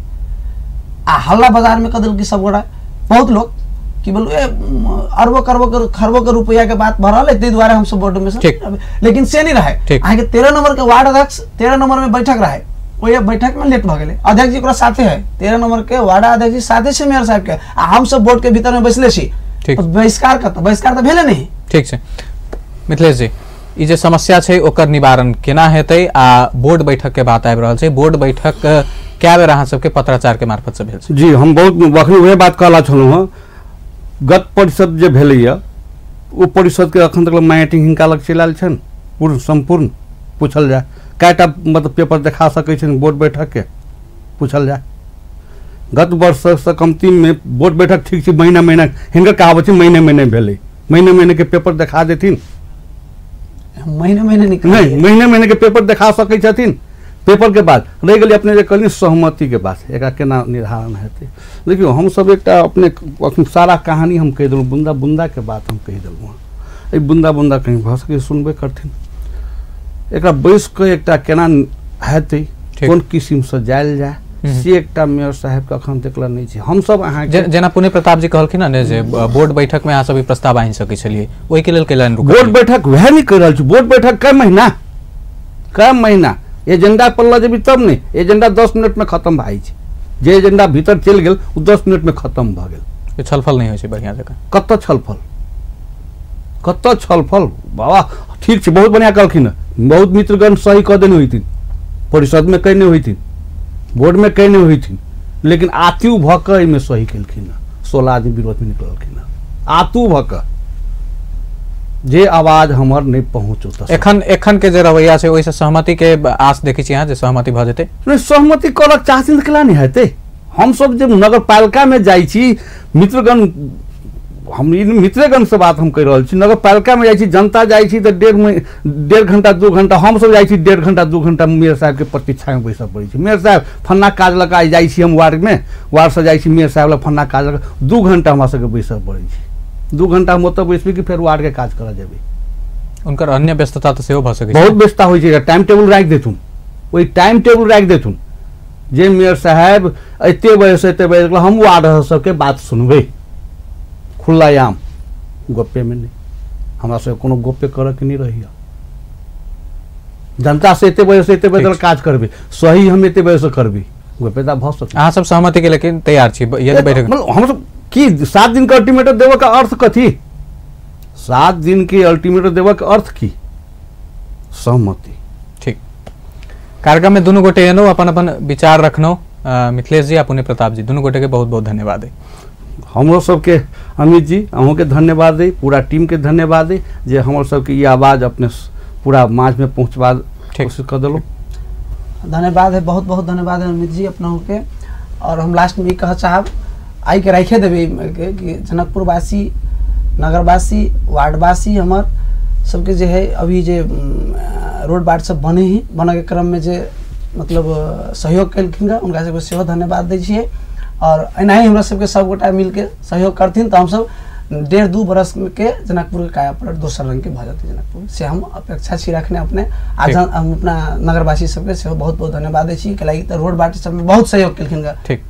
आ हल्ला बाजार में कह देलकै सब गोटा बहुत लोग कि बोलू ए अरबों खरबों खरबों के रुपया के बात भऽ रहल है, ताहि दुआरे हमसब बोर्ड में से, लेकिन से नहीं रहे। अहाँके 13 नंबर के वार्ड अध्यक्ष 13 नंबर में बैठक रहे, ओहि बैठक में लेट भऽ गेलै। अध्यक्ष जी ओकरा साथे है, 13 नंबर के वार्ड अध्यक्ष जी साथे छै मेयर साहब के, आ हमसब बोर्ड के भीतर में बैसले छी। बहिष्कार कतऽ, बहिष्कार तऽ भेलै नहीं। ठीक छै मिथिलेश जी, ई जे समस्या छै ओकर निवारण केना हेतै? आ बोर्ड बैठक के बात आबि रहल छै, बोर्ड बैठक कए बेर अहाँ सबके पत्राचार के मार्फत से भेल छै? जी हम बहुत अखनी उएह बात कहला छलहुँ हँ। गत परिषद जे भेलैया ओ परिषद के अखन तक माइटिंग हिनका लग चलि आयल छनि पूर्ण सम्पूर्ण। पूछल जाय कएटा मतलब पेपर देखा सकै छनि बोर्ड बैठक के, पूछल जाय। गत वर्षसँ कमती में बोर्ड बैठक ठीक छै महीना महीना, हिनकर कहावत छै महीने महीने भेलै, महीने महीने के पेपर देखा देथिन, महीने महीने नहीं महीने महीने के पेपर देखा सकै छथिन। पेपर के बाद रहि गेलै अपने जे कहलियै सहमति के बात, एकरा केना निर्धारण हेतै। देखियौ हमसब एकटा अपने अखन सारा कहानी हम कहि देलहुँ, बुंदा बुंदा के बात हम कहि देलहुँ हँ। एहि बुंदा बुंदा कहीं भऽ सकै सुनबे करथिन, एकरा बैस कऽ एकटा केना हेतै, कोन किसिमसँ जायल जाय, से एकटा मेयर साहेब के अखन तक नहि छै। हमसब अहाँके जेना पुण्य प्रताप जी कहलखिन ने जे बोर्ड बैठक में अहाँ सब ई प्रस्ताव आनि सकै छलियै, ओहिके लेल कैला नहि रुकल? बोर्ड बैठक वएह नहि कहि रहल छी, बोर्ड बैठक कै महीना, कै महीना एजेंडा पर लऽ जेबी तब ने, एजेंडा 10 मिनट में खत्म भए जाइ छै, जे एजेंडा भीतर चलि गेल ओ 10 मिनट में खत्म भऽ गेल। छलफल नहि होइ छै बढ़िआँ जकाँ। कतऽ छलफल, कतऽ छलफल बाबा। ठीक छै बहुत बढ़िआँ कहलखिन, बहुत मित्रगण सही कऽ देने होइथिन, परिषदमे कयने होइथिन, बोर्डमे कयने होइथिन, लेकिन आतु भऽ कऽ एहिमे सही केलखिन हँ। 16 आदमी विरोधमे निकललखिन हँ आतु भऽ कऽ, जे आवाज हमर नहि पहुँच। एखन एखन के जे रवैया छै ओहिसँ सहमति के आस देखै छी अहाँ जे सहमति भऽ जेतै? नहि, सहमति करऽ चाहथिन तऽ केना नहि हेतै। हमसब जे नगरपालिकामे जाइ छी मित्रगण, हम मित्रेगणसँ बात हम कहि रहल छी, नगरपालिकामे जाइ छी, जनता जाइ छी तऽ 1.5 घंटा 2 घंटा, हमसब जाइ छी 1.5 घंटा 2 घंटा मेयर साहबके प्रतीक्षामे बैसऽ पड़ै छै। मेयर साहब फन्ना काज लऽ कऽ आइ जाइ छी हम वार्डमे, वार्डसँ जाइ छी मेयर साहब लग फन्ना काज लऽ कऽ, 2 घंटा हमरा सबके बैसऽ पड़ै छै। 2 घंटा हम ओतऽ बैसबै कि फेर वार्डके काज करऽ जेबै। हुनकर अन्य व्यस्तता तऽ सेहो भऽ सकै छै, बहुत व्यस्तता होइ छै। टाइम टेबुल राखि देथुन, ओहि टाइम टेबुल राखि देथुन जे मेयर साहेब एते बजेसँ एते बजे हम वार्ड सबके बात सुनबै, खुलायाम गप्पेमे नहि। हमरा सबके कोनो गोप्य करऽ के नहीं रही। जनता से एते बजे से एते बजे तक काज करबे, सही हम एते बजे से करबे, गोप्यता भऽ सकै। अहाँ सब सहमति के लेकिन तैयार छी यदि बैठक? मतलब हम सब की 7 दिन के अल्टीमेटम देबऽ के अर्थ कथी? 7 दिन के अल्टीमेटम देबऽ के अर्थ की? सहमति। ठीक, कार्यक्रम में दुनू गोटे एलहुँ, अपन अपन विचार रखलहुँ। मिथिलेश जी आ पुण्य प्रताप जी दुनू गोटे के बहुत बहुत धन्यवाद है। हमरो सबके अमित जी अहूँके धन्यवाद है, पूरा टीम के धन्यवाद है जे हमर सबके ई आवाज़ अपने पूरा माझ में पहुँचबा कोशिश कर देलहुँ। धन्यवाद है, बहुत बहुत धन्यवाद है अमित जी अपनों के। और हम लास्ट में कह चाहब आई के राखे देवे कि जनकपुरवासी, नगरवासी, वार्डवासी हमार सबके जे है अभी जे रोड बाट सब बने ही बने के क्रम में जे मतलब सहयोग कलखिन उनका सबके सेहो धन्यवाद दै छियै। और एनाही हमरा सबके सब गोटा मिलके सहयोग करथिन तो हम सब 1.5-2 बरस के जनकपुर के काया पलट दोसर रंग के भऽ जेतै जनकपुर, से हम अपेक्षा छी रखने अपने। आज हम अपना नगरवासी सबके सेहो बहुत बहुत धन्यवाद दै छी कैलाकि तऽ रोड बाट सबमे बहुत सहयोग केलखिन। ठीक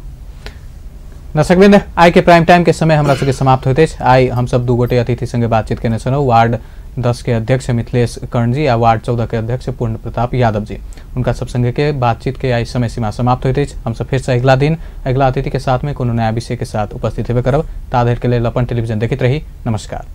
दर्शकवृंद, आइ के प्राइम टाइम के समय हमरा सबके समाप्त होइत अछि। आइ हम सब दू गोटे अतिथि संगे बातचीत केने छलहुँ, वार्ड 10 के अध्यक्ष मिथिलेश कर्ण जी आ वार्ड 14 के अध्यक्ष पूर्ण प्रताप यादव जी। उनका सब संगे के बातचीत के आई समय सीमा समाप्त होइत अछि। हम सब फिर से अगला दिन अगला अतिथि के साथ में कोनो नया विषय के साथ उपस्थित हेबे करब। ता धरि के लेल अपन टेलीविजन देखैत रही। नमस्कार।